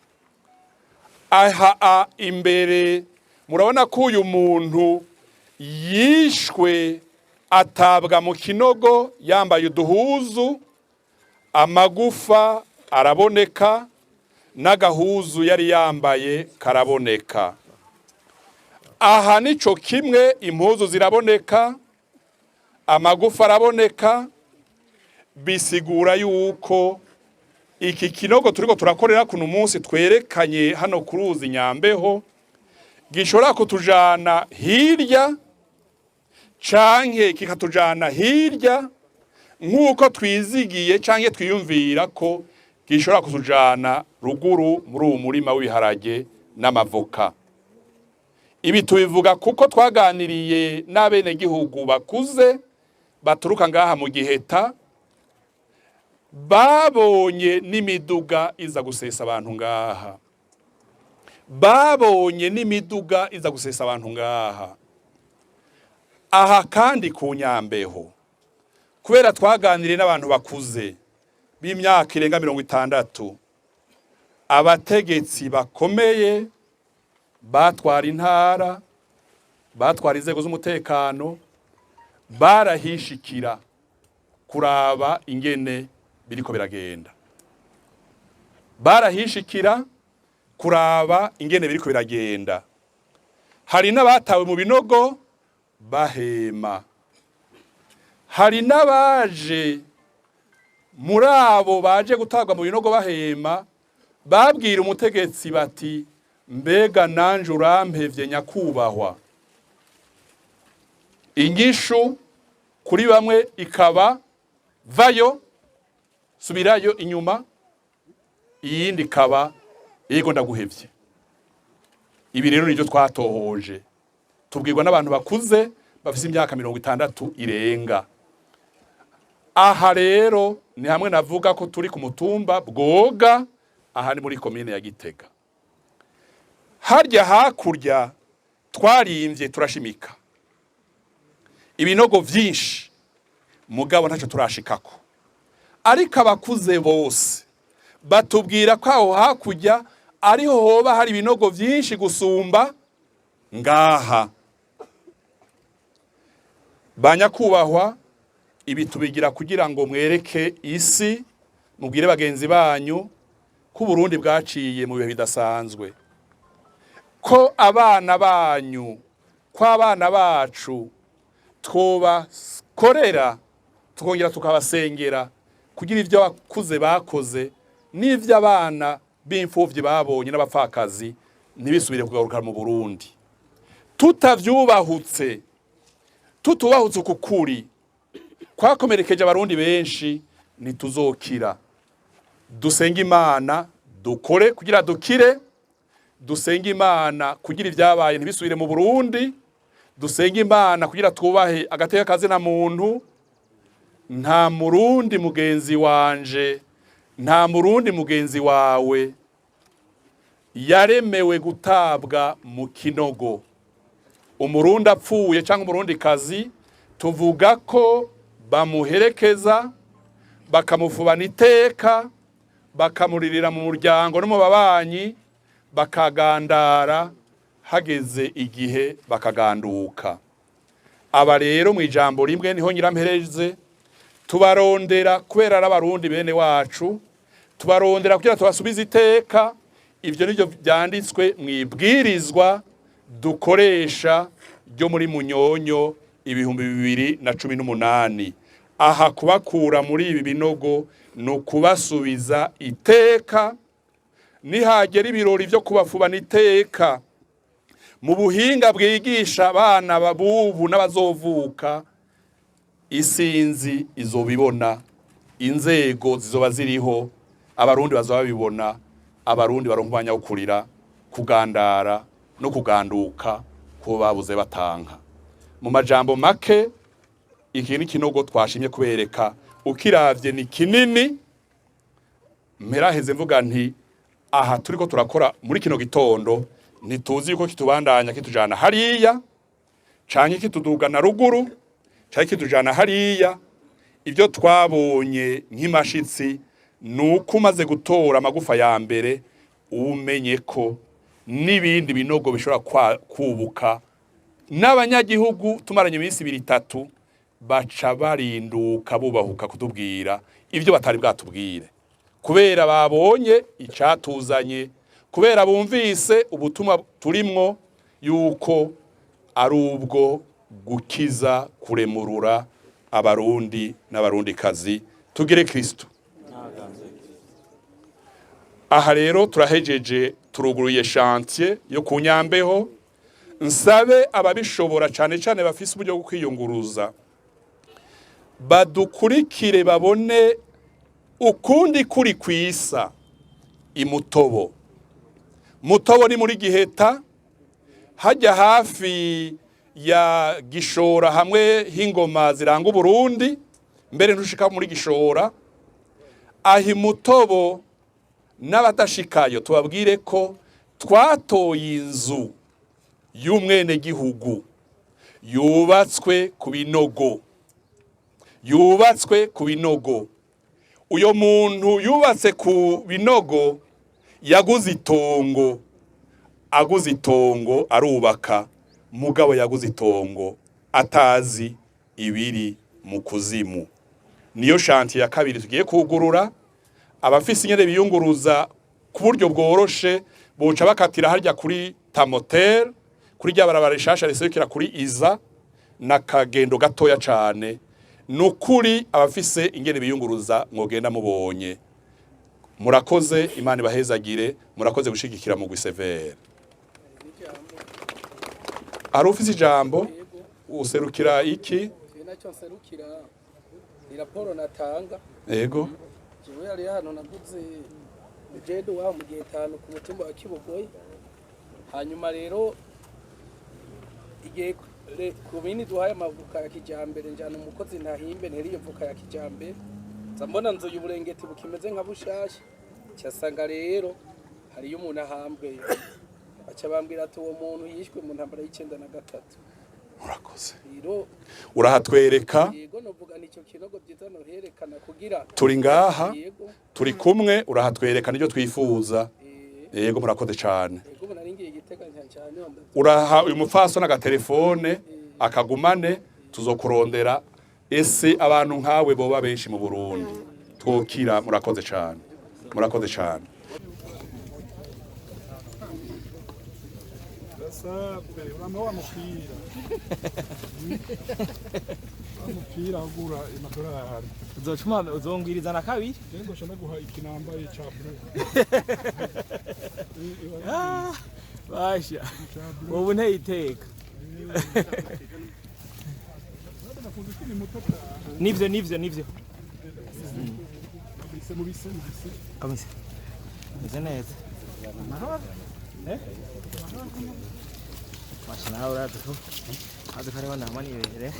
Aha imbere murabona ko uyu muntu yishwe atabwa mu kinogo yambaye uduhuzu, amagufa araboneka n'agahuzu yari yambaye karaboneka. Aha nico kimwe, impuzu ziraboneka, amagufa araboneka. Bisigura yuko iki kinogo turiko turakorera kuno munsi twerekanye hano ku ruzi Nyambeho gishobora kutujana hirya canke kikatujana hirya, nk'uko twizigiye canke twiyumvira ko gishobora kutujana ruguru muri uwu murima w'ibiharage n'amavoka. Ibi tubivuga kuko twaganiriye n'abenegihugu bakuze baturuka ngaha mu Giheta, babonye n'imiduga iza gusesa abantu ngaha, babonye n'imiduga iza gusesa abantu ngaha. Aha kandi ku Nyambeho, kubera twaganiriye n'abantu bakuze b'imyaka irenga 60, abategetsi bakomeye batwara intara, batwara inzego z'umutekano, barahishikira kuraba ingene biriko biragenda, barahishikira kuraba ingene biriko biragenda. Hari n'abatawe mu binogo bahema, hari n'abaje muri abo baje gutabwa mu binogo bahema babwira umutegetsi bati: "Mbega nanje urampevye, nyakubahwa?" Inyishu kuri bamwe ikaba: "Vayo, subirayo inyuma." Iyindi ikaba: "Yego, ndaguhevye." Ibi rero nivyo twatohoje, tubwirwa n'abantu bakuze bafise imyaka 60 irenga. Aha rero ni hamwe navuga ko turi ku mutumba Bwoga, aha ni muri komine ya Gitega. Harya hakurya twarimvye turashimika ibinogo vyinshi, mugabo ntacyo turashikako. Ariko abakuze bose batubwira ko aho hakurya ariho hoba hari ibinogo vyinshi gusumba ngaha. Banyakubahwa, ibi tubigira kugira ngo mwereke isi, mubwire bagenzi banyu ko Uburundi bwaciye mu bihe bidasanzwe, ko abana banyu, ko abana bacu twobakorera, tukongera tukabasengera kugira ibyo abakuze bakoze n'ibyo abana b'imfuvyi babonye n'abapfakazi ntibisubire kugaruka mu Burundi. Tutavyubahutse, tutubahutse uku kuri kwakomerekeje abarundi benshi, ntituzokira. Dusenge Imana, dukore kugira dukire. Dusenge Imana kugira ibyabaye ntibisubire mu Burundi. Dusenge Imana kugira twubahe agateka kazina muntu. Nta murundi mugenzi wanje, nta murundi mugenzi wawe yaremewe gutabwa mu kinogo. Umurundi apfuye cyangwa umurundi kazi, tuvuga ko bamuherekeza, bakamufubana iteka, bakamuririra mu muryango no mu babanyi, bakagandara, hageze igihe bakaganduka. Aba rero mu ijambo rimwe niho nyirampereze: tubarondera kubera ari abarundi bene wacu, tubarondera kugira tubasubize iteka. Ivyo nivyo vyanditswe mu ibwirizwa dukoresha ryo muri Munyonyo 2018. Aha kubakura muri ibi binogo ni ukubasubiza iteka. Nihagera ibirori vyo kubafubana iteka, Mu buhinga bwigisha abana bubu n'abazovuka, isinzi izobibona, inzego zizoba ziriho, abarundi bazoba babibona, abarundi baronka umwanya wo kurira, kugandara no kuganduka ko babuze batanka. Mu majambo make, iki ni kinogo twashimye kubereka. Ukiravye ni kinini. Mperaheze mvuga nti aha turiko turakora muri kino gitondo, ntituzi yuko kitubandanya kitujana hariya canke kituduga na ruguru canke kitujana hariya. Ibyo twabonye nk'imashitsi ni uko umaze gutora amagufa ya mbere, umenye ko n'ibindi binogo bishobora kubuka. N'abanyagihugu tumaranye iminsi ibiri itatu baca barinduka bubahuka kutubwira ibyo batari bwatubwire, kubera babonye icatuzanye, kubera bumvise ubutumwa turimwo yuko ari ubwo gukiza, kuremurura abarundi n'abarundikazi. Tugire Kristo. Aha rero turahejeje, turuguruye chantier yo ku Nyambeho. Nsabe ababishobora, cane cane bafise uburyo bwo kwiyunguruza, badukurikire babone ukundi kuri kwisa imutobo. Mutobo ni muri Giheta, hajya hafi ya Gishora, hamwe h'ingoma ziranga Uburundi. Mbere ntushika muri Gishora, aho imutobo n'abadashikayo tubabwire ko twatoye inzu y'umwenegihugu yubatswe ku binogo, yubatswe ku binogo. Uyo muntu yubatse ku binogo yaguze itongo, aguze itongo arubaka, mugabo yaguze itongo atazi ibiri mu kuzimu. Niyo chantier ya kabiri tugiye kugurura. Abafise ingene biyunguruza ku buryo bworoshe boca bakatira harya kuri Tamotel, kuri rya barabara rishasha riserukira kuri Iza, n'akagendo gatoya cane. Nukuri abafise ingene biyunguruza mwogenda mubonye. Murakoze, Imana ibahezagire. Murakoze gushigikira mu Gwisevere. Hari ufise ijambo? Userukira iki?
Nacyo nserukira ni raporo natanga.
Yego.
Jewe yari hano naguze jedu waho mu gihe tanu ku mutumba wa Kibogoye. Hanyuma rero igihe komini duhaye amavuka ya kijambere, njana umukozi ntahimbe nteri iyo voka ya kijambere, nza mbona nzu y'uburengeti bukimeze nka bushasha, cyasanga rero hariyo umuntu ahambwe. Baca bambwira ati uwo muntu yishwe mu ntambara y'93.
Murakoze.
Rero
Urahatwereka?
Yego, novuga nicyo kinogo byiza noherekana kugira
Turi ngaha.
Yego.
Turi kumwe, urahatwereka, nibyo twifuza. Yego, murakoze cane.
Yego, naringiye Igitega cyane.
Uraha uyu mupfasoni agatelefone akagumane, tuzokurondera. Ese abantu nkawe boba benshi mu Burundi twokira. Murakoze cane, murakoze cane.
Uramuha mupira, mupira ugura amadolari.
Uzocuma uzongwiriza na kabiri.
Ngo shana guha ikinambaye ca bleu.
Ah, basha ubu nteye iteka. Nivyo, nivyo, nivyo.
Mubise, mubise.
Kamise meze neza. Amahoro, eh, basha nawe urazi ko azi ko ariho nama nibere.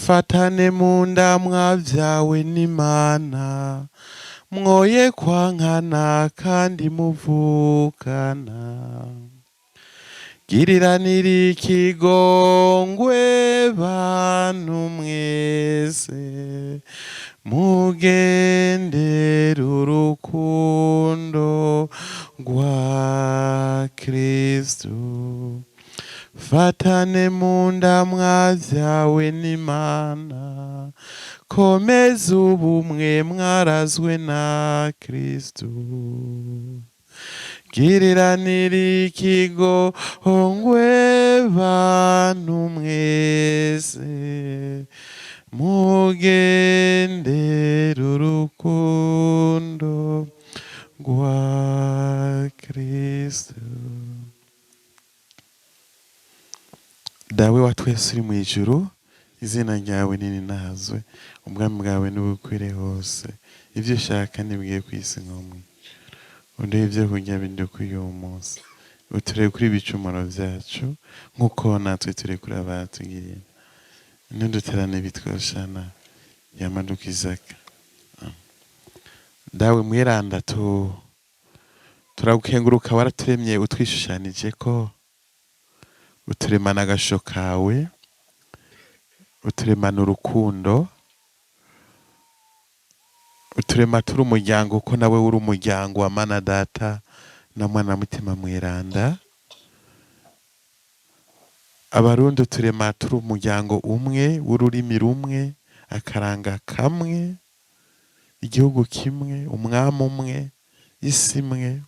Fatane mu nda mwavyawe n'Imana, mwoye kwankana kandi muvukana. Giriranira ikigongwe bantu mwese, mugendera urukundo rwa Kristu. Fatane mu nda mwavyawe n'Imana, komeza ubumwe mwarazwe na Kristu. Giriranira ikigongwe bantu mwese, mugendera urukundo rwa Kristu. Dawe wa twese uri mu ijuru, izina ryawe nirinahazwe, ubwami bwawe nibukwire hose, ibyo ushaka nibwiye ku isi nko mu ijuru. Uduhe ibyo kurya bidukwiye uwo munsi, uturekure ibicumuro byacu nk'uko natwe turekura abatugiriye, ntuduterane bitwoshana yamadukizaka. Dawe mweranda turagukenguruka, waraturemye utwishushanije ko uturemana agasho kawe, uturemana urukundo, uturema turi umuryango ko nawe uri umuryango wa Mana Data na Mwana Mutima Mweranda. Abarundi uturema turi umuryango umwe w'ururimi rumwe, akaranga kamwe, igihugu kimwe, umwami umwe, isi imwe.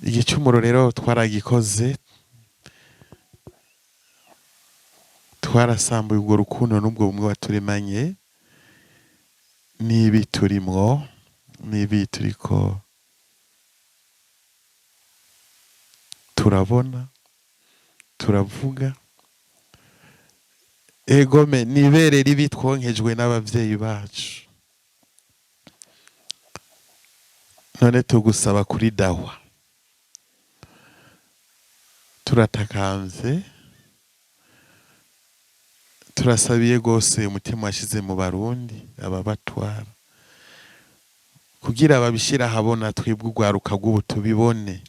Igicumuro rero twaragikoze, twarasambuye urwo rukundo n'ubwo bumwe waturemanye, n'ibi turimwo, n'ibi turiko turabona, turavuga. Egome nibere ribi twonkejwe n'abavyeyi bacu. None tugusaba kuri dawa, turatakamvye, turasabiye gose umutima washize mu Barundi ababatwara, kugira babishira ahabona, twebwe urwaruka rw'ubu tubibone,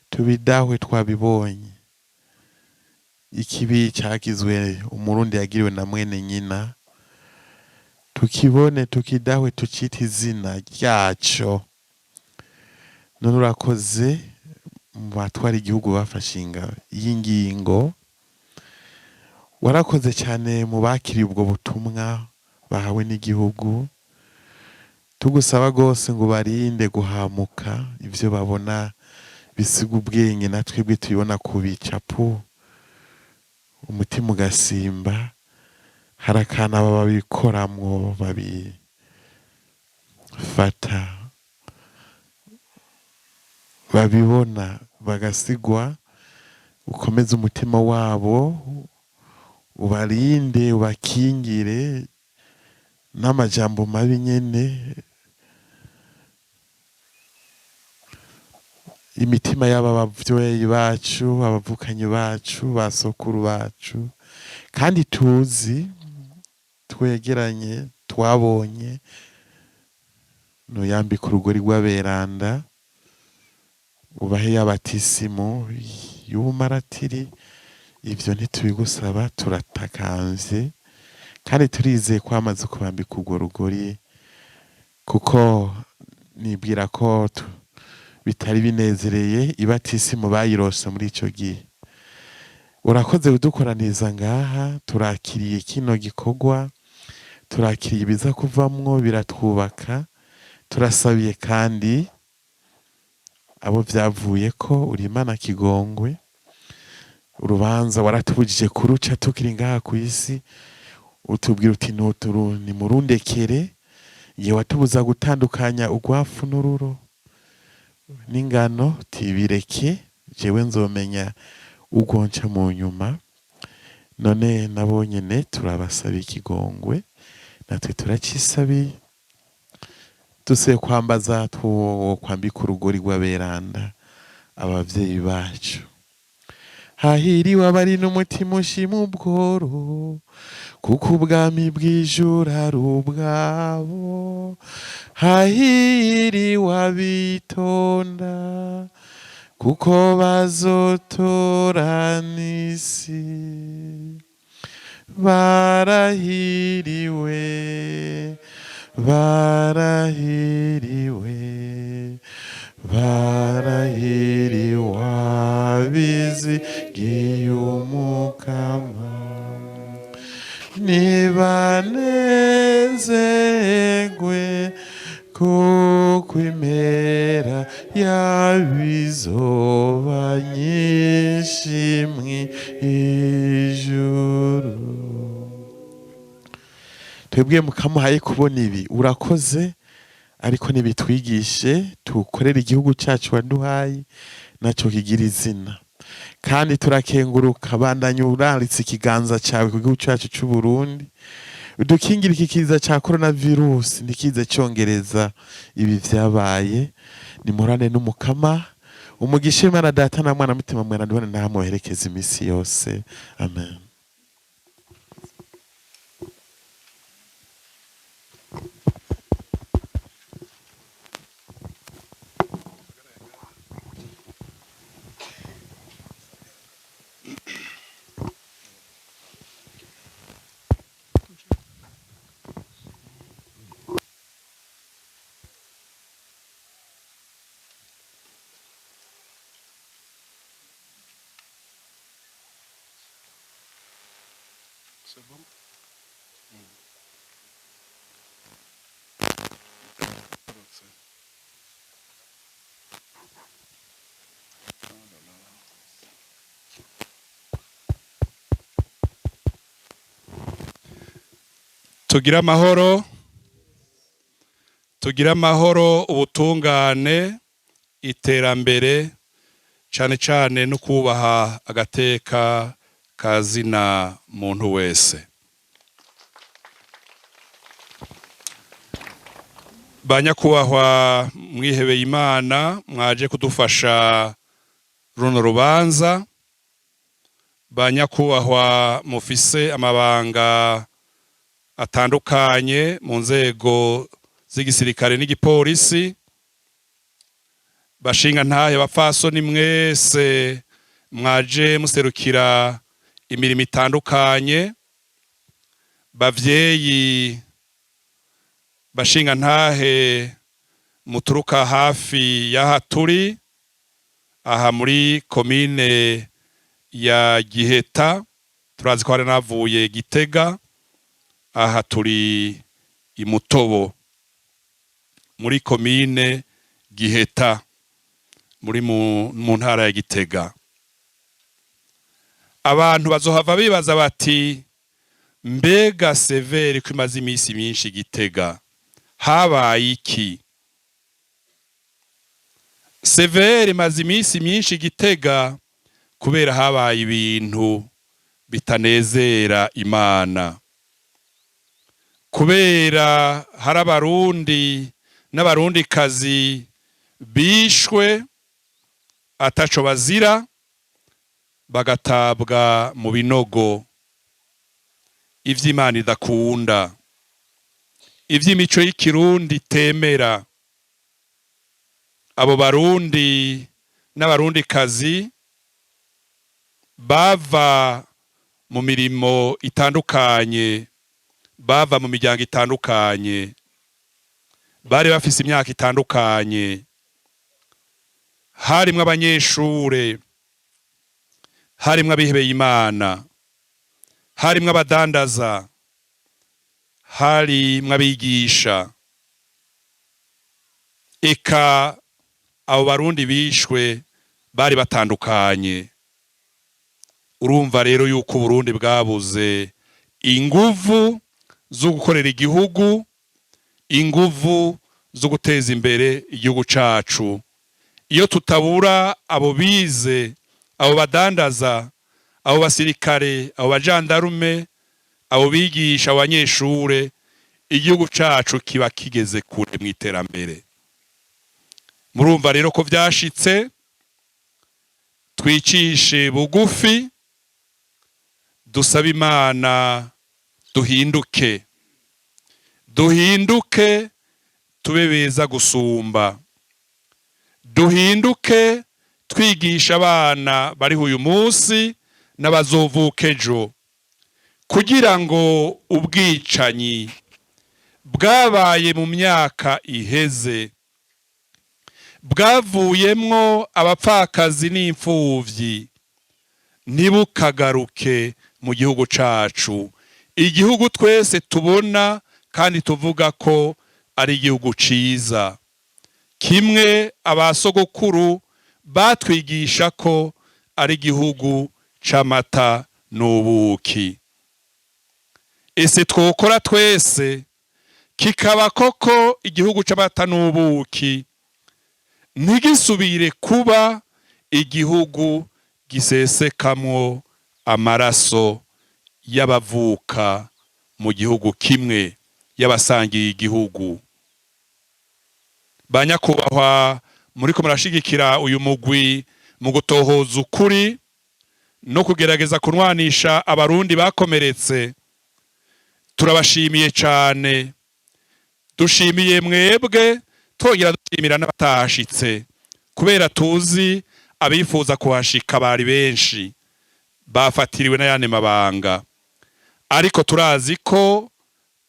tubidahwe twabibonye. Ikibi cagizwe Umurundi yagiriwe na mwene nyina, tukibone, tukidahwe, tucite izina ryaco. None urakoze mu batwara igihugu bafashe y'ingingo, warakoze cyane mu bakiriye ubwo butumwa bahawe n'igihugu. Tugusaba gose ngo barinde guhamuka ivyo babona bisiga ubwenge, na twebwe tubibona ku bicapo, umutima ugasimba. Hari akantu aba babikoramwo babifata, babibona bagasigwa. Ukomeze umutima wabo, ubarinde, ubakingire n'amajambo mabi nyene. Imitima y'aba bavyeyi bacu, abavukanyi bacu, basokuru bacu, kandi tuzi twegeranye twabonye, nuyambika urugori rw'aberanda, ubahe y'abatisimu y'ubumaratiri. Ivyo ntitubigusaba, turatakamvye kandi turizeye ko wamaze kubambika urwo rugori, kuko nibwira ko bitari binezereye ibatisimu bayirose muri ico gihe. Urakoze kudukoraniriza ngaha, turakiriye kino gikorwa, turakiriye ibiza kuvamwo, biratwubaka. Turasabiye kandi abo vyavuye ko uri Imana kigongwe, urubanza waratubujije kuruca tukiri ngaha ku isi, utubwira uti ni murundekere. Igihe watubuza gutandukanya urwafu n'ururo n'ingano, tibireke jewe nzomenya ugonca mu nyuma. None nabo nyene turabasaba ikigongwe, natwe turacisabiye. Dusuye kwambaza kwambika urugori rw'aberanda abavyeyi bacu.
Hahiriwe abari n'umutima ushima ubworo, kuko ubwami bw'ijuru ari ubwabo. Hahiriwe abitonda, kuko bazotorana isi. Barahiriwe, barahiriwe, barahiriwe abizigiye Umukama. Nibanezerwe, kuko impera yabizoba nyinshi mw'ijuru. Twebwe mukamuhaye kubona ibi, urakoze, ariko nibitwigishe tukorere igihugu cyacu waduhaye, nacyo kigira izina. Kandi turakenguruka, bandanye uraritse ikiganza cyawe ku gihugu cyacu cy'u Burundi, udukingira iki kiza cya coronavirus ntikize cyongereza ibi vyabaye. Nimurane n'Umukama, umugisha Imana Data na Mwana Mutima Mweranda ubone namwoherekeza iminsi yose. Amen.
C'est bon?
Tugire amahoro, tugire amahoro, ubutungane, iterambere, cyane cyane no kubaha agateka kazina muntu wese. Ba nyakubahwa mwihebeye Imana mwaje kudufasha runo rubanza, ba nyakubahwa mufise amabanga atandukanye mu nzego z'igisirikare n'igipolisi, bashinga ntahe, bapfasoni mwese mwaje muserukira imirimo itandukanye, bavyeyi, bashinga ntahe muturuka hafi y'aha turi aha muri komine ya Giheta, turazi ko hari navuye Gitega, aha turi i Mutobo muri komine Giheta muri mu ntara ya Gitega. Abantu bazohava bibaza bati: mbega CVR ko imaze iminsi myinshi Gitega, habaye iki? CVR imaze iminsi myinshi Gitega kubera habaye ibintu bitanezera Imana, kubera hari Abarundi n'Abarundikazi bishwe ataco bazira, bagatabwa mu binogo. Ivy'Imana idakunda, ivy'imico y'ikirundi itemera. Abo Barundi n'Abarundikazi bava mu mirimo itandukanye, bava mu miryango itandukanye, bari bafise imyaka itandukanye, harimwo abanyeshure, harimwo abihebeye Imana, harimwo abadandaza, harimwo abigisha. Eka abo Barundi bishwe bari batandukanye. Urumva rero yuko Uburundi bwabuze inguvu zo gukorera igihugu, inguvu zo guteza imbere igihugu cacu. Iyo tutabura abo bize, abo badandaza, abo basirikare, abo bajandarume, abo bigisha, abo banyeshure, igihugu cacu kiba kigeze kure mu iterambere. Murumva rero ko vyashitse. Twicishe bugufi, dusabe Imana, duhinduke, duhinduke tube beza gusumba, duhinduke twigisha abana bariho uyu munsi n'abazovuka ejo, kugira ngo ubwicanyi bwabaye mu myaka iheze, bwavuyemwo abapfakazi n'imfuvyi, ntibukagaruke mu gihugu cacu, igihugu twese tubona kandi tuvuga ko ari igihugu ciza, kimwe abasogokuru batwigisha ko ari igihugu c'amata n'ubuki. Ese twokora twese kikaba koko igihugu c'amata n'ubuki, ntigisubire kuba igihugu gisesekamwo amaraso y'abavuka mu gihugu kimwe, y'abasangiye igihugu? Ba nyakubahwa, muriko murashigikira uyu mugwi mu gutohoza ukuri no kugerageza kunwanisha Abarundi bakomeretse, turabashimiye cane. Dushimiye mwebwe, twongera dushimira n'abatahashitse, kubera tuzi abifuza kuhashika bari benshi, bafatiriwe n'ayandi mabanga. Ariko turazi ko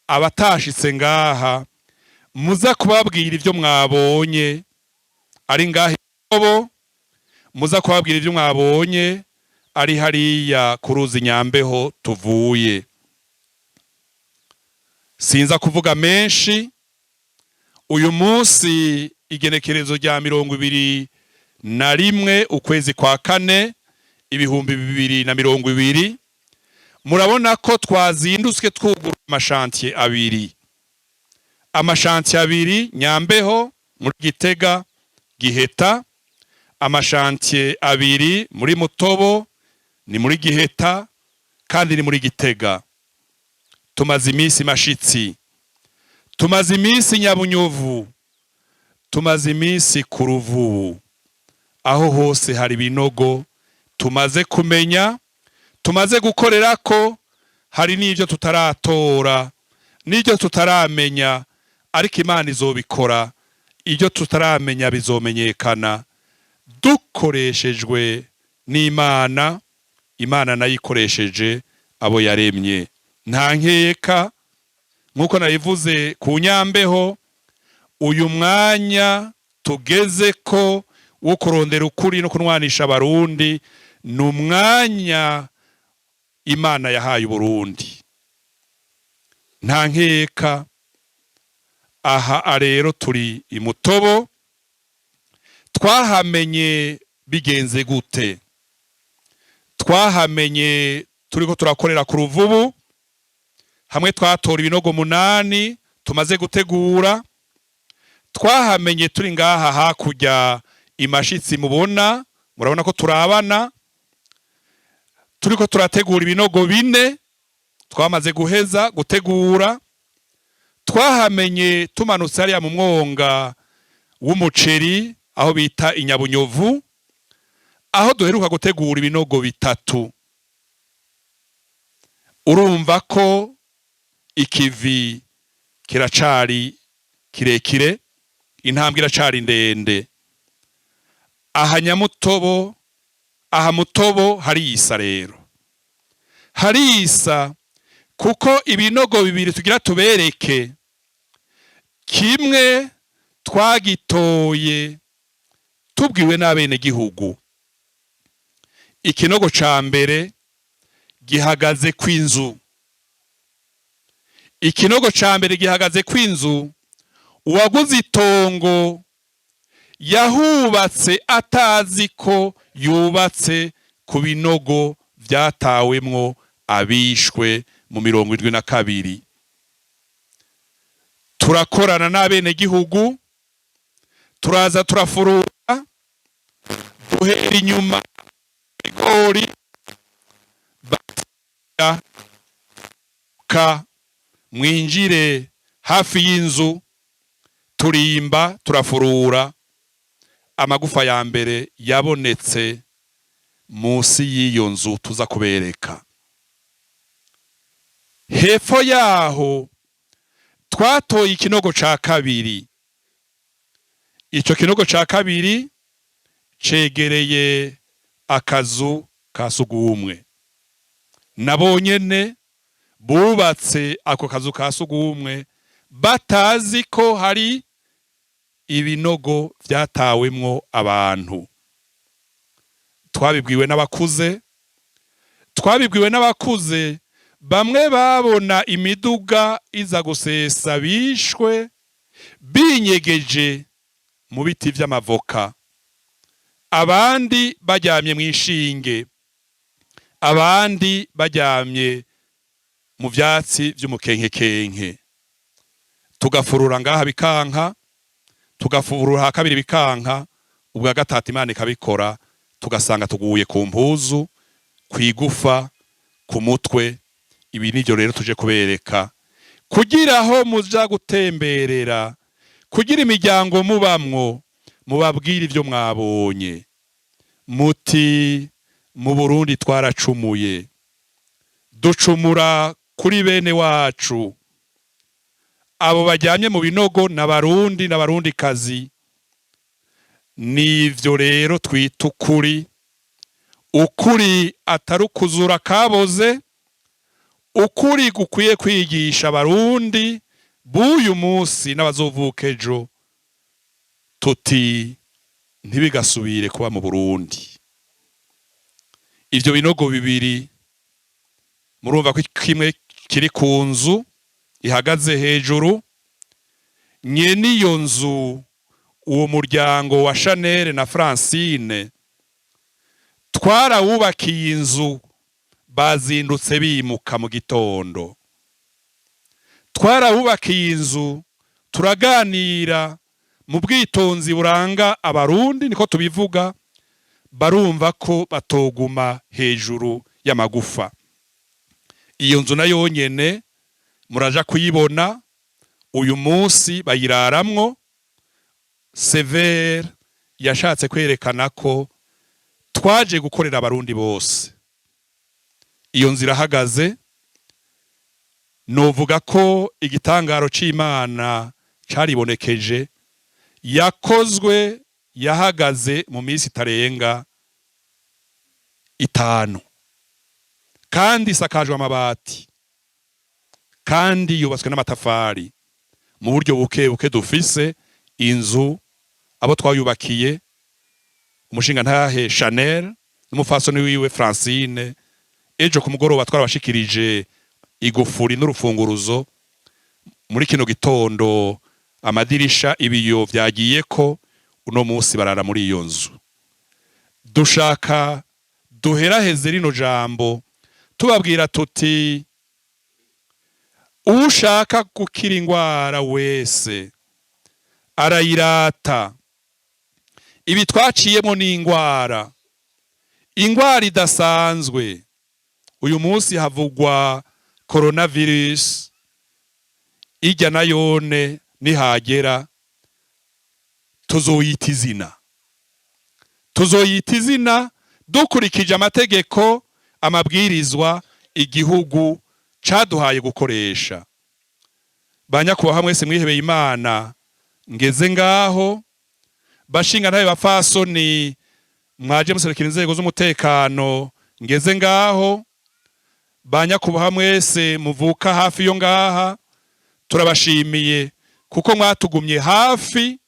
abatashitse ngaha muza kubabwira ibyo mwabonye ari ngaha ibo, muza kubabwira ibyo mwabonye ari hariya ku ruzi Nyambeho tuvuye. Sinza kuvuga menshi. Uyu munsi, igenekerezo rya 21 ukwezi kwa kane 2020, murabona ko twazindutse twugura amachantiers abiri, amachantiers abiri: Nyambeho muri Gitega, Giheta, amachantiers abiri muri Mutobo, ni muri Giheta kandi ni muri Gitega. Tumaze iminsi Mashitsi, tumaze iminsi Nyabunyovu, tumaze iminsi ku Ruvubu. Aho hose hari ibinogo tumaze kumenya, tumaze gukorera ko. Hari n'ibyo tutaratora n'ibyo tutaramenya, ariko Imana izobikora. Ibyo tutaramenya bizomenyekana dukoreshejwe n'Imana, Imana nayo ikoresheje abo yaremye. Nta nkeka, nk'uko nabivuze ku Nyambeho, uyu mwanya tugeze ko wo kurondera ukuri no kunwanisha Abarundi ni umwanya Imana yahaye Uburundi. Nta nkeka. Aha rero turi imutobo. Twahamenye bigenze gute? Twahamenye turiko turakorera ku Ruvubu, hamwe twatora ibinogo 8 tumaze gutegura. Twahamenye turi ngaha hakurya imashitsi mubona, murabona ko turabana, turiko turategura ibinogo 4 twamaze guheza gutegura. Twahamenye tumanutse hariya mu mwonga w'umuceri, aho bita Inyabunyovu, aho duheruka gutegura ibinogo 3. Urumva ko ikivi kiracari kirekire, intambwe iracari ndende. Aha Nyamutobo, aha Mutobo harisa rero, harisa, kuko ibinogo 2 tugira tubereke, kimwe twagitoye tubwiwe n'abenegihugu. Ikinogo ca mbere gihagaze kw'inzu. Ikinogo ca mbere gihagaze kw'inzu. Uwaguze itongo yahubatse atazi ko yubatse ku binogo vyatawemwo abishwe mu 72. Turakorana n'abenegihugu, turaza turafurura, duhera inyuma ibigori ka mwinjire hafi y'inzu, turimba, turafurura. Amagufa ya mbere yabonetse. Munsi y'iyo nzu tuza kubereka hepfo yaho twatoye ikinogo ca kabiri. Ico kinogo ca kabiri cegereye akazu ka sugumwe. Nabo nyene bubatse ako kazu ka sugumwe batazi ko hari ibinogo vyatawemwo abantu. Twabibwiwe n'abakuze, twabibwiwe n'abakuze bamwe babona imiduga iza gusesa bishwe binyegeje mu biti vy'amavoka, abandi baryamye mw'ishinge, abandi baryamye mu vyatsi vy'umukenkekenke. Tugafurura ngaha bikanka, tugafurura ha kabiri bikanka, ubwa gatatu Imana ikabikora, tugasanga tuguye ku mpuzu, kw'igufa, ku mutwe. Ibi nivyo rero tuje kubereka kugira aho muja gutemberera, kugira imiryango mubamwo mubabwire ivyo mwabonye, muti mu Burundi twaracumuye, ducumura kuri bene wacu. Abo bajyamye mu binogo n'Abarundi n'Abarundikazi. Nivyo rero twita ukuri, ukuri atari ukuzura kaboze, ukuri gukwiye kwigisha Abarundi b'uyu munsi n'abazovuka ejo, tuti ntibigasubire kuba mu Burundi. Ivyo binogo bibiri murumva ko kimwe kiri ku nzu ihagaze hejuru. Nyene iyo nzu, uwo muryango wa Chanel na Francine, twarawubakiye inzu, bazindutse bimuka mu gitondo. Twarawubakiye inzu, turaganira mu bwitonzi buranga Abarundi, niko tubivuga, barumva ko batoguma hejuru y'amagufa. Iyo nzu nayo nyene muraja kuyibona, uyu munsi bayiraramwo. CVR yashatse kwerekana ko twaje gukorera Abarundi bose. Iyo nzu irahagaze. Novuga ko igitangaro c'Imana caribonekeje, yakozwe yahagaze mu minsi itarenga 5, kandi isakajwe amabati, kandi yubatswe n'amatafari mu buryo buke buke dufise. Inzu abo twayubakiye, umushinga ntahe Chanel n'umufasoni wiwe Francine, ejo ku mugoroba twarabashikirije igufuri n'urufunguruzo. Muri kino gitondo amadirisha, ibiyo vyagiye ko, uno munsi barara muri iyo nzu. Dushaka duheraheze rino jambo tubabwira tuti ushaka gukira ingwara wese arayirata. Ibi twaciyemo ni ingwara, ingwara idasanzwe. Uyu munsi havugwa coronavirus, ijya nayone nihagera tuzoyita izina, tuzoyita izina dukurikije amategeko, amabwirizwa igihugu caduhaye gukoresha. Banyakubahwa mwese mwihebeye Imana, ngeze ngaho. Bashinga ntabe, bafasoni mwaje muserukira inzego z'umutekano, ngeze ngaho. Banyakubahwa mwese muvuka hafi yo ngaha, turabashimiye kuko mwatugumye hafi.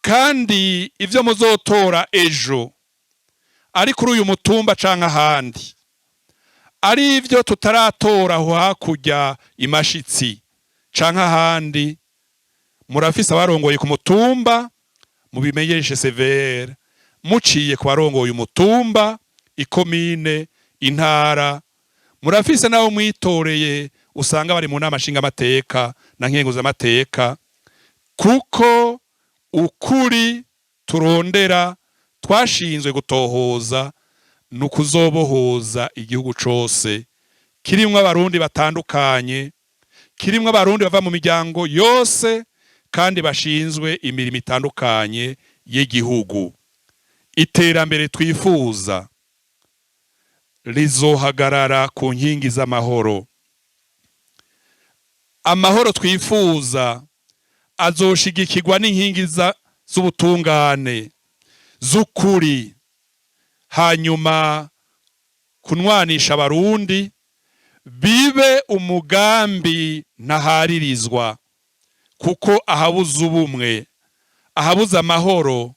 Kandi ivyo muzotora ejo ari kuri uyu mutumba canke ahandi, ari ivyo tutaratora aho hakurya imashitsi canke ahandi, murafise abarongoye ku mutumba, mubimenyeshe CVR muciye ku barongoye umutumba, ikomine, intara. Murafise nabo mwitoreye, usanga bari mu nama nshingamateka na nkenguzamateka, kuko ukuri turondera, twashinzwe gutohoza, ni ukuzobohoza igihugu cose kirimwo Abarundi batandukanye, kirimwo Abarundi bava mu miryango yose kandi bashinzwe imirimo itandukanye y'igihugu. Iterambere twifuza. Rizohagarara ku nkingi z'amahoro. Amahoro twifuza azoshigikirwa n'inkingi z'ubutungane, z'ukuri. Hanyuma kunwanisha Abarundi bibe umugambi ntaharirizwa, kuko ahabuze ubumwe, ahabuze amahoro,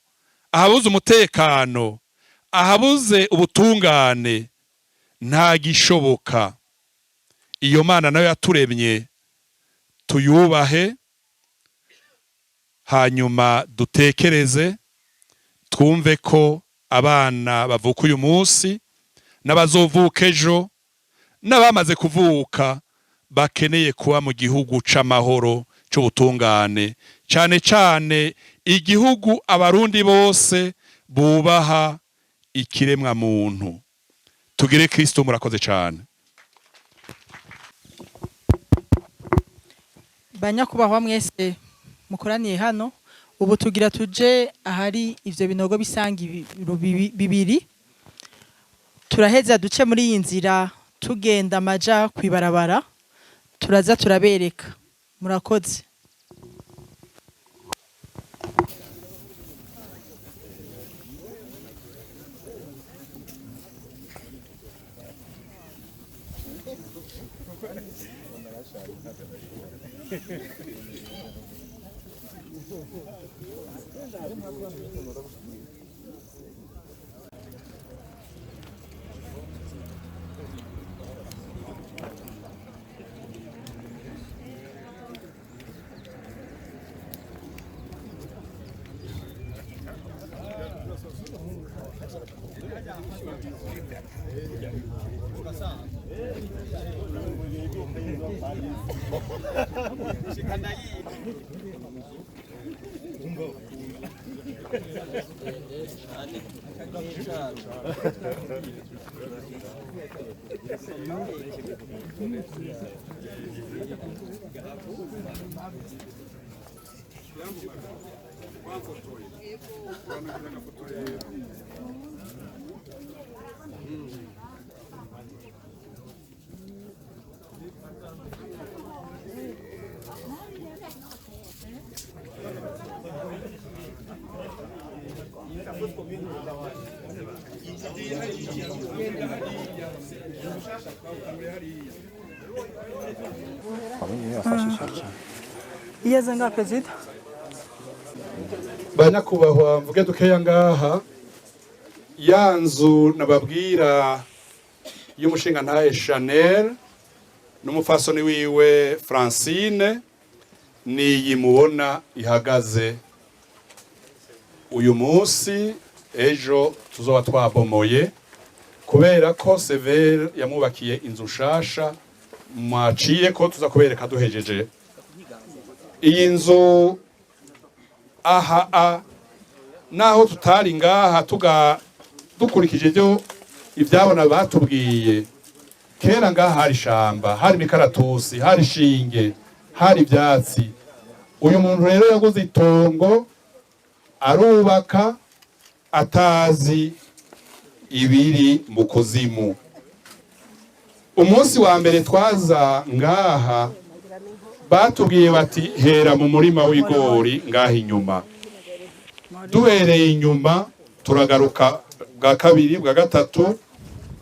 ahabuze umutekano, ahabuze ubutungane, nta gishoboka. Iyo Mana nayo yaturemye tuyubahe, hanyuma dutekereze, twumve ko abana bavuka uyu munsi n'abazovuka ejo n'abamaze kuvuka bakeneye kuba mu gihugu c'amahoro, c'ubutungane, cane cane igihugu Abarundi bose bubaha ikiremwa muntu. Tugire Kristo. Murakoze cane.
Banyakubahwa mwese mukoraniye hano, ubu tugira tuje ahari ivyo binogo bisanga bibiri. Turaheza duce muri iyi nzira tugenda amaja kwibarabara, turaza turabereka. Murakoze. Iyeze nga perezida.
Banyakubahwa, mvuge dukeya ngaha. Ya nzu nababwira y'umushingantahe Chanel n'umupfasoni wiwe Francine niyi mubona ihagaze uyu munsi. Ejo tuzoba twabomoye, kubera ko Severe yamwubakiye inzu nshasha mwaciye ko tuza kubereka duhejeje. Iyi nzu aha a naho tutari ngaha, tuga dukurikije ibyo ibyabona batubwiye, kera ngaha hari ishamba, hari imikaratusi, hari ishinge, hari ibyatsi. Uyu muntu rero yaguze itongo arubaka atazi ibiri mu kuzimu. Umunsi wa mbere twaza ngaha, batubwiye bati: "Hera mu murima w'ibigori ngaha inyuma." Duhereye inyuma turagaruka bwa kabiri, bwa gatatu,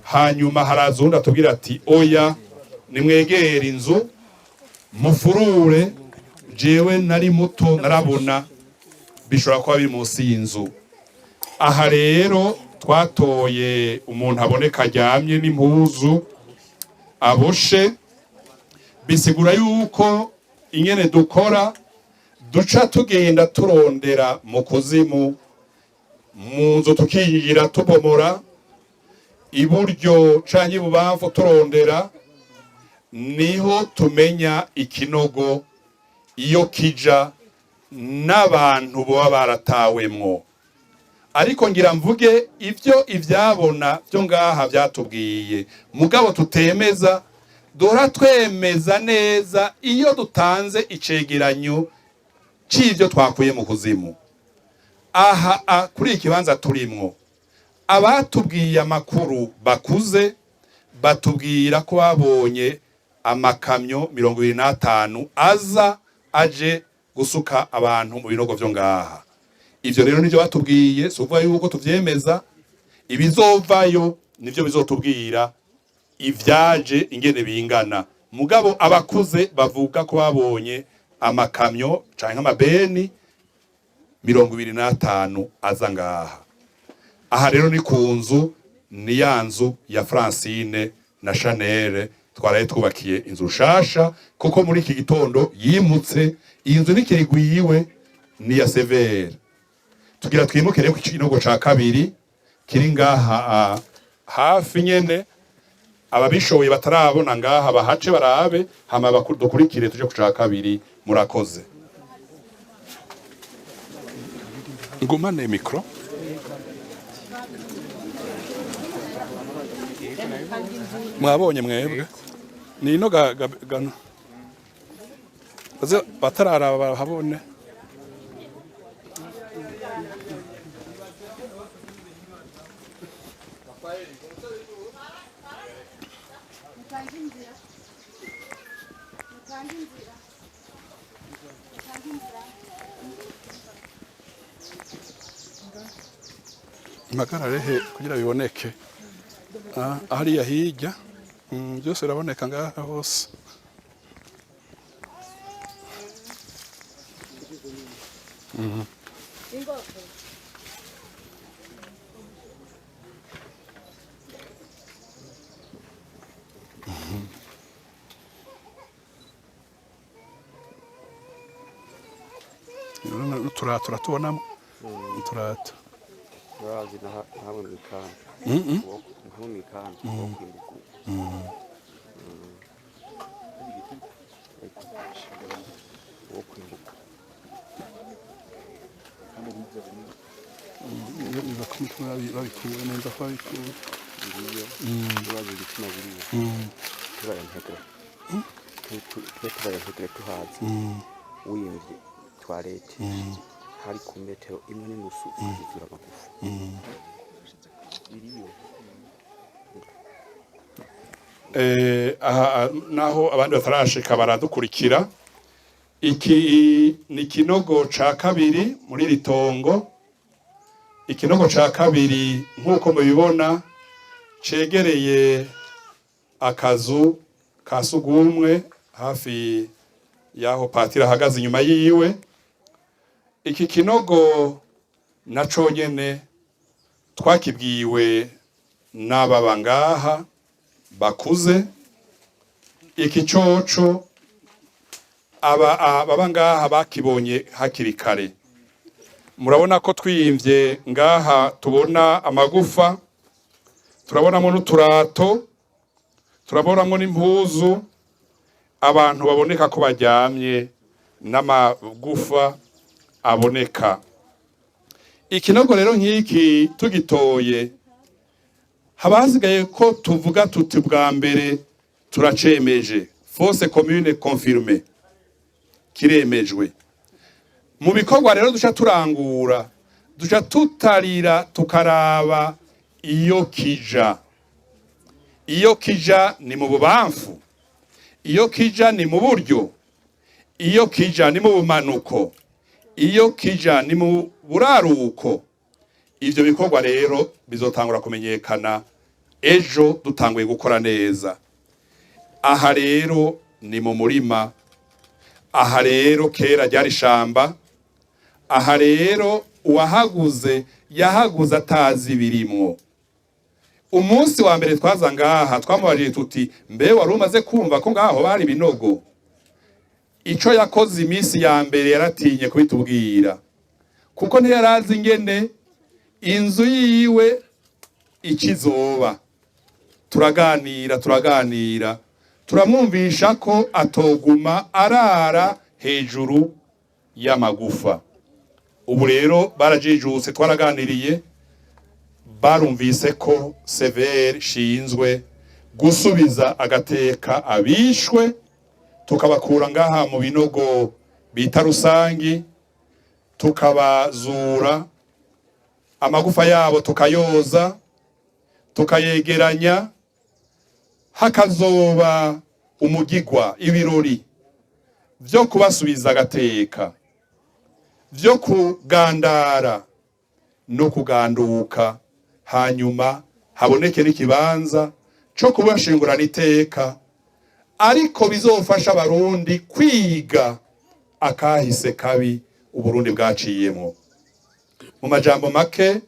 hanyuma haraza uwundi atubwira ati: "Oya, nimwegere inzu mufurure." Jewe nari muto, narabona bishobora kuba biri munsi y'inzu. Aha rero twatoye umuntu aboneka aryamye n'impuzu aboshe, bisigura yuko ingene dukora duca tugenda turondera mu kuzimu, mu nzu tukinjira, tubomora iburyo canke ibubamfu turondera, niho tumenya ikinogo iyo kija n'abantu boba baratawemwo. Ariko ngira mvuge ivyo ivyabona byo ngaha byatubwiye, mugabo tutemeza. Dora twemeza neza iyo dutanze icegeranyo c'ivyo twakuye mu kuzimu. Aha kuri iki kibanza turimwo, abatubwiye amakuru bakuze. Batubwira ko babonye amakamyo 25 aza aje gusuka abantu mu binogo vyo ngaha. Ivyo rero nivyo batubwiye, si ukuvuga yuko tuvyemeza. Ibizovayo nivyo bizotubwira ivyaje ingene bingana. Mugabo abakuze bavuga ko babonye amakamyo canke amabeni 25 aza ngaha. Aha rero ni ku nzu, ni ya nzu ya Francine na Chanel twaraye twubakiye inzu nshasha, kuko muri iki gitondo yimutse. Iyi nzu ntikirigwiwe, ni ya Severe. Tugira twimukire ku kinogo ca kabiri kiri ngaha hafi nyene. Ababishoboye batarabona ngaha bahace barabe, hama dukurikire tuje ku ca kabiri. Murakoze. Ngumane micro. Mwabonye mwebwe nino gano baze batararaba bahabone. Impagarare he kugira biboneke? Ah, hariya hirya. Byose biraboneka ngaha hose. N'uturato uratubonamo uturato.
Urazi hamwe mu ikanda, hamwe mu ikanda wo kwimbuka wo kwimbuka.
Biva ku mitwe babikuye neza ko babikuye.
Ngiyo, urazi igitsina biriya tubaye ntegere, twe tubaye ntegere tuhazi wiyumvye toilette hari ku metero 1.5 ukuzura amagufa iriyo.
Aha naho abandi batarashika baradukurikira. Iki ni ikinogo ca kabiri muri iri tongo. Ikinogo ca kabiri, nk'uko mubibona, cegereye akazu ka sugumwe hafi y'aho patiri ahagaze inyuma yiwe. Iki kinogo na conyene twakibwiwe n'ababa ngaha bakuze. Iki coco aba ababa ngaha bakibonye hakiri kare. Murabona ko twiyimvye ngaha tubona amagufa, turabonamo n'uturato, turabonamo n'impuzu, abantu baboneka ko baryamye n'amagufa aboneka. Ikinogo rero nk'iki tugitoye, haba hasigaye ko tuvuga tuti bwa mbere turacemeje, fosse commune confirmée, kiremejwe. Mu bikorwa rero duca turangura, duca tutarira tukaraba iyo kija. Iyo kija ni mu bubamfu, iyo kija ni mu buryo, iyo kija ni mu bumanuko, iyo kija ni mu buraruko. Ivyo bikorwa rero bizotangura kumenyekana ejo dutanguye gukora neza. Aha rero ni mu murima. Aha rero kera ryari ishamba. Aha rero uwahaguze yahaguze atazi ibirimwo. Umunsi wa mbere twaza ngaha twamubajije tuti: "Mbe wari umaze kumva ko ngaho bari ibinogo?" Ico yakoze iminsi ya mbere, yaratinye kubitubwira, kuko ntiyarazi ingene inzu yiwe ikizoba. Turaganira, turaganira, turamwumvisha ko atoguma arara hejuru y'amagufa. Ubu rero barajijutse, twaraganiriye, barumvise ko CVR shinzwe gusubiza agateka abishwe, tukabakura ngaha mu binogo bita rusangi, tukabazura amagufa yabo, tukayoza, tukayegeranya. Hakazoba umugigwa, ibirori vyo kubasubiza agateka, vyo kugandara no kuganduka, hanyuma haboneke n'ikibanza co kubashingurana iteka, ariko bizofasha Abarundi kwiga akahise kabi Uburundi bwaciyemo. Mu majambo make,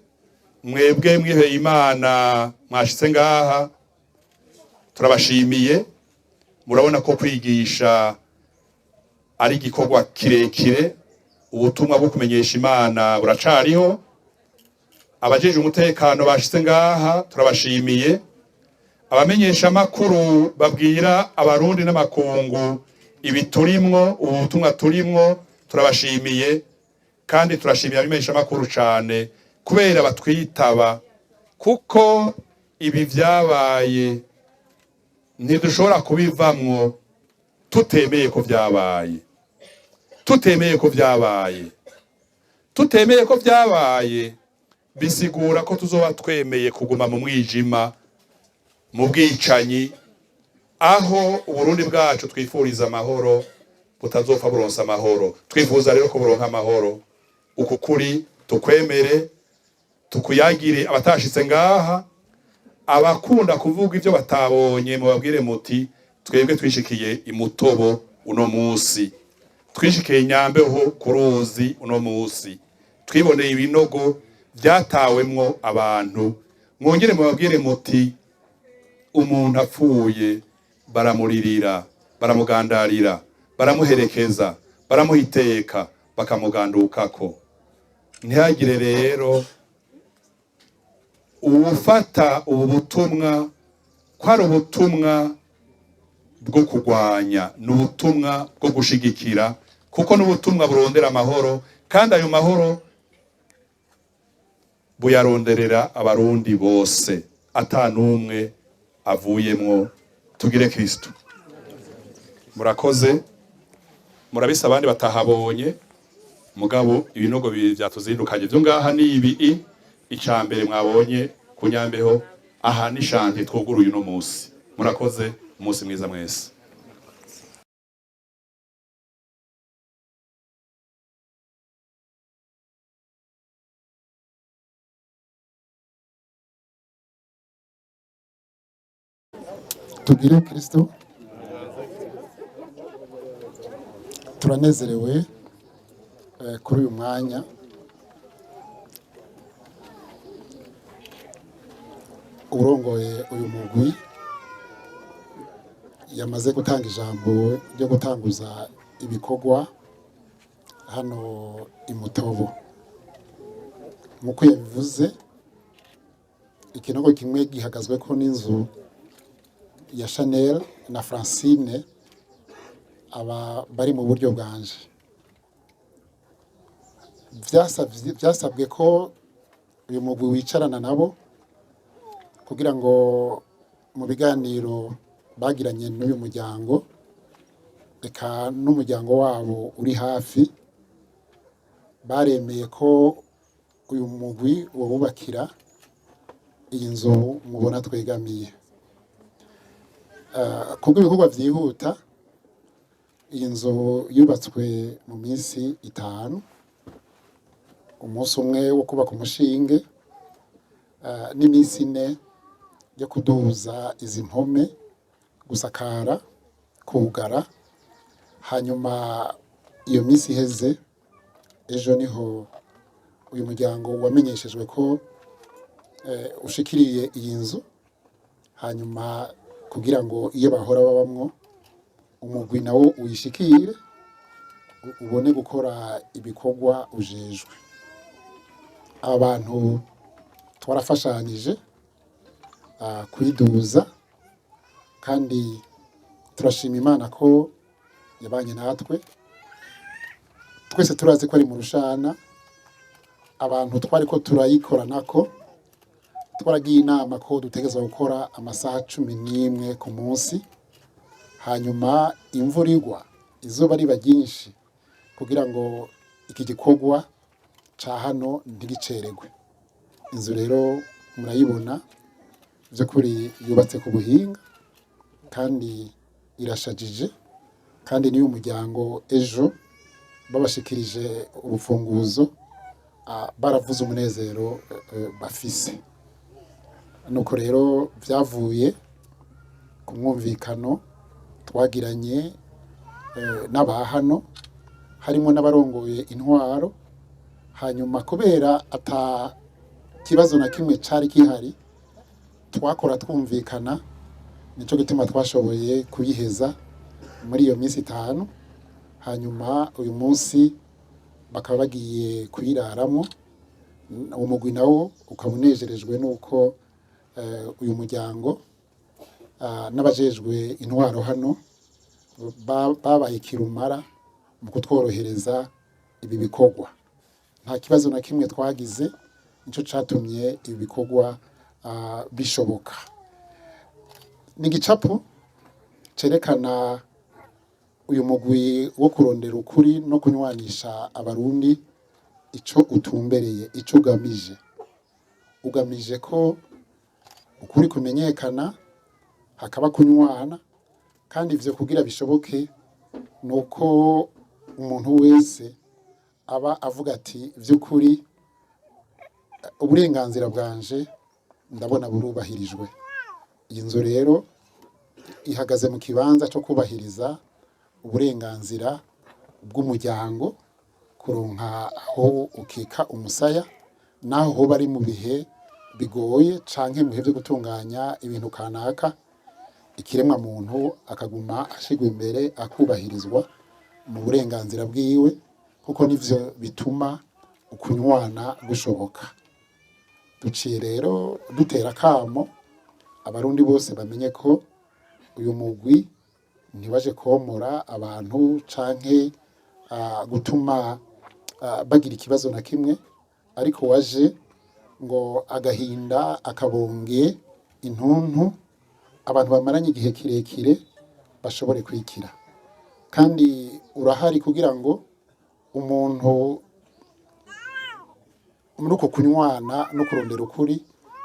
mwebwe mwiheye Imana mwashitse ngaha, turabashimiye. Murabona ko kwigisha ari igikorwa kirekire. Ubutumwa bwo kumenyesha Imana buracariho. Abajejwe umutekano bashitse ngaha, turabashimiye. Abamenyesha makuru babwira Abarundi n'amakungu ibi turimwo, ubu butumwa turimwo, turabashimiye. Kandi turashimiye abamenyesha makuru cane kubera batwitaba, kuko ibi vyabaye ntidushobora kubivamwo tutemeye ko vyabaye, tutemeye ko vyabaye, tutemeye ko vyabaye. Bisigura ko tuzoba twemeye kuguma mu mwijima, mu bwicanyi, aho Uburundi bwacu twifuriza amahoro butazopfa buronsa amahoro. Twifuza rero ko buronka amahoro. Uku kuri tukwemere, tukuyagire abatashitse ngaha. Abakunda kuvuga ibyo batabonye, mubabwire muti: "Twebwe twishikiye imutobo uno musi, twishikiye Nyambeho ku ruzi uno musi, twiboneye ibinogo byatawemwo abantu." Mwongere mubabwire muti: "Umuntu apfuye baramuririra, baramugandarira, baramuherekeza, baramuha iteka, bakamugandukako." Ntihagire rero uwufata ubu butumwa ko ari ubutumwa bwo kurwanya. Ni ubutumwa bwo gushigikira, kuko n'ubutumwa burondera amahoro, kandi ayo mahoro buyaronderera Abarundi bose, ata n'umwe avuyemwo. Tugire Kristo. Murakoze. Murabise abandi batahabonye, mugabo ibinogo bibiri vyatuzindukanye vyo ngaha ni ibi. Ica mbere mwabonye ku Nyambeho, aha ni chantier twuguruye uno musi. Murakoze, umunsi mwiza mwese.
Tugire Kristo. Turanezerewe kuri uyu mwanya. Urongoye uyu mugwi yamaze gutanga ijambo ryo gutanguza ibikorwa hano i Mutobo. Nk'uko yabivuze, ikinogo kimwe gihagazweko n'inzu ya Chanel na Francine, aba bari mu buryo bwanje. Byasabwe ko uyu mugwi wicarana nabo kugira ngo mu biganiro bagiranye n'uyu muryango, eka n'umuryango wabo uri hafi, baremeye ko uyu mugwi wabubakira iyi nzu mubona twegamiye. Kubwo ibikorwa byihuta, iyi nzu yubatswe mu minsi 5, umunsi umwe wo kubaka umushinge, n'iminsi 4 yo kuduza izi mpome, gusakara, kugara. Hanyuma iyo minsi iheze, ejo niho uyu muryango wamenyeshejwe ko ushikiriye iyi nzu, hanyuma kugira ngo iyo bahora babamwo umugwi nawo uyishikire, ubone gukora ibikorwa ujejwe. Aba bantu twarafashanyije kuyiduza, kandi turashima Imana ko yabanye natwe. Twese turazi ko ari mu rushana, abantu twari ko turayikoranako twaragiye inama ko dutegerezwa gukora amasaha 11 ku munsi, hanyuma imvura igwa, izuba riba ryinshi, kugira ngo iki gikorwa ca hano ntigiceregwe. Inzu rero murayibona, by'ukuri yubatse ku buhinga. kandi irashajije, kandi niyo umuryango ejo babashikirije urufunguzo, baravuze umunezero bafise. Nuko rero vyavuye ku mwumvikano twagiranye n'abahano, harimo n'abarongoye intwaro. Hanyuma kubera ata kibazo na kimwe cari gihari, twakora twumvikana, nico gituma twashoboye kuyiheza muri iyo minsi 5. Hanyuma uyu munsi bakaba bagiye kuyiraramo. Umugwi nawo ukaba unejerejwe nuko uyu muryango n'abajejwe intwaro hano babaye kirumara mu kutworohereza ibi bikorwa. Nta kibazo na kimwe twagize, nico catumye ibi bikorwa bishoboka. Ni igicapo cerekana uyu mugwi wo kurondera ukuri no kunywanisha Abarundi ico utumbereye, ico ugamije. Ugamije ko ukuri kumenyekana, hakaba kunywana, kandi ivyo kugira bishoboke nuko umuntu wese aba avuga ati vy'ukuri uburenganzira bwanje ndabona burubahirijwe. Iyi nzu rero ihagaze mu kibanza cyo kubahiriza uburenganzira bw'umuryango, kuronka aho ukika umusaya naho hoba ari mu bihe bigoye canke mu bihe vyo gutunganya ibintu kanaka, ikiremwa muntu akaguma ashigwa imbere, akubahirizwa mu burenganzira bwiwe, kuko nivyo bituma ukunywana gushoboka. Duciye rero dutera akamo Abarundi bose bamenye ko uyu mugwi ntiwaje komora abantu canke gutuma bagira ikibazo na kimwe, ariko waje ngo agahinda akabonge intuntu abantu bamaranye igihe kirekire bashobore kwikira. Kandi urahari kugira ngo umuntu muri uko kunywana no kurondera ukuri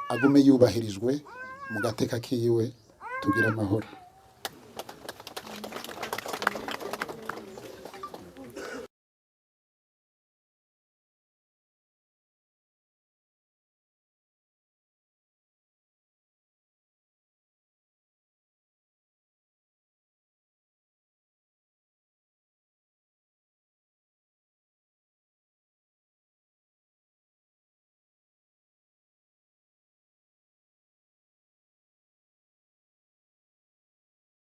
agume yubahirijwe mu gateka kiwe. Tugira amahoro.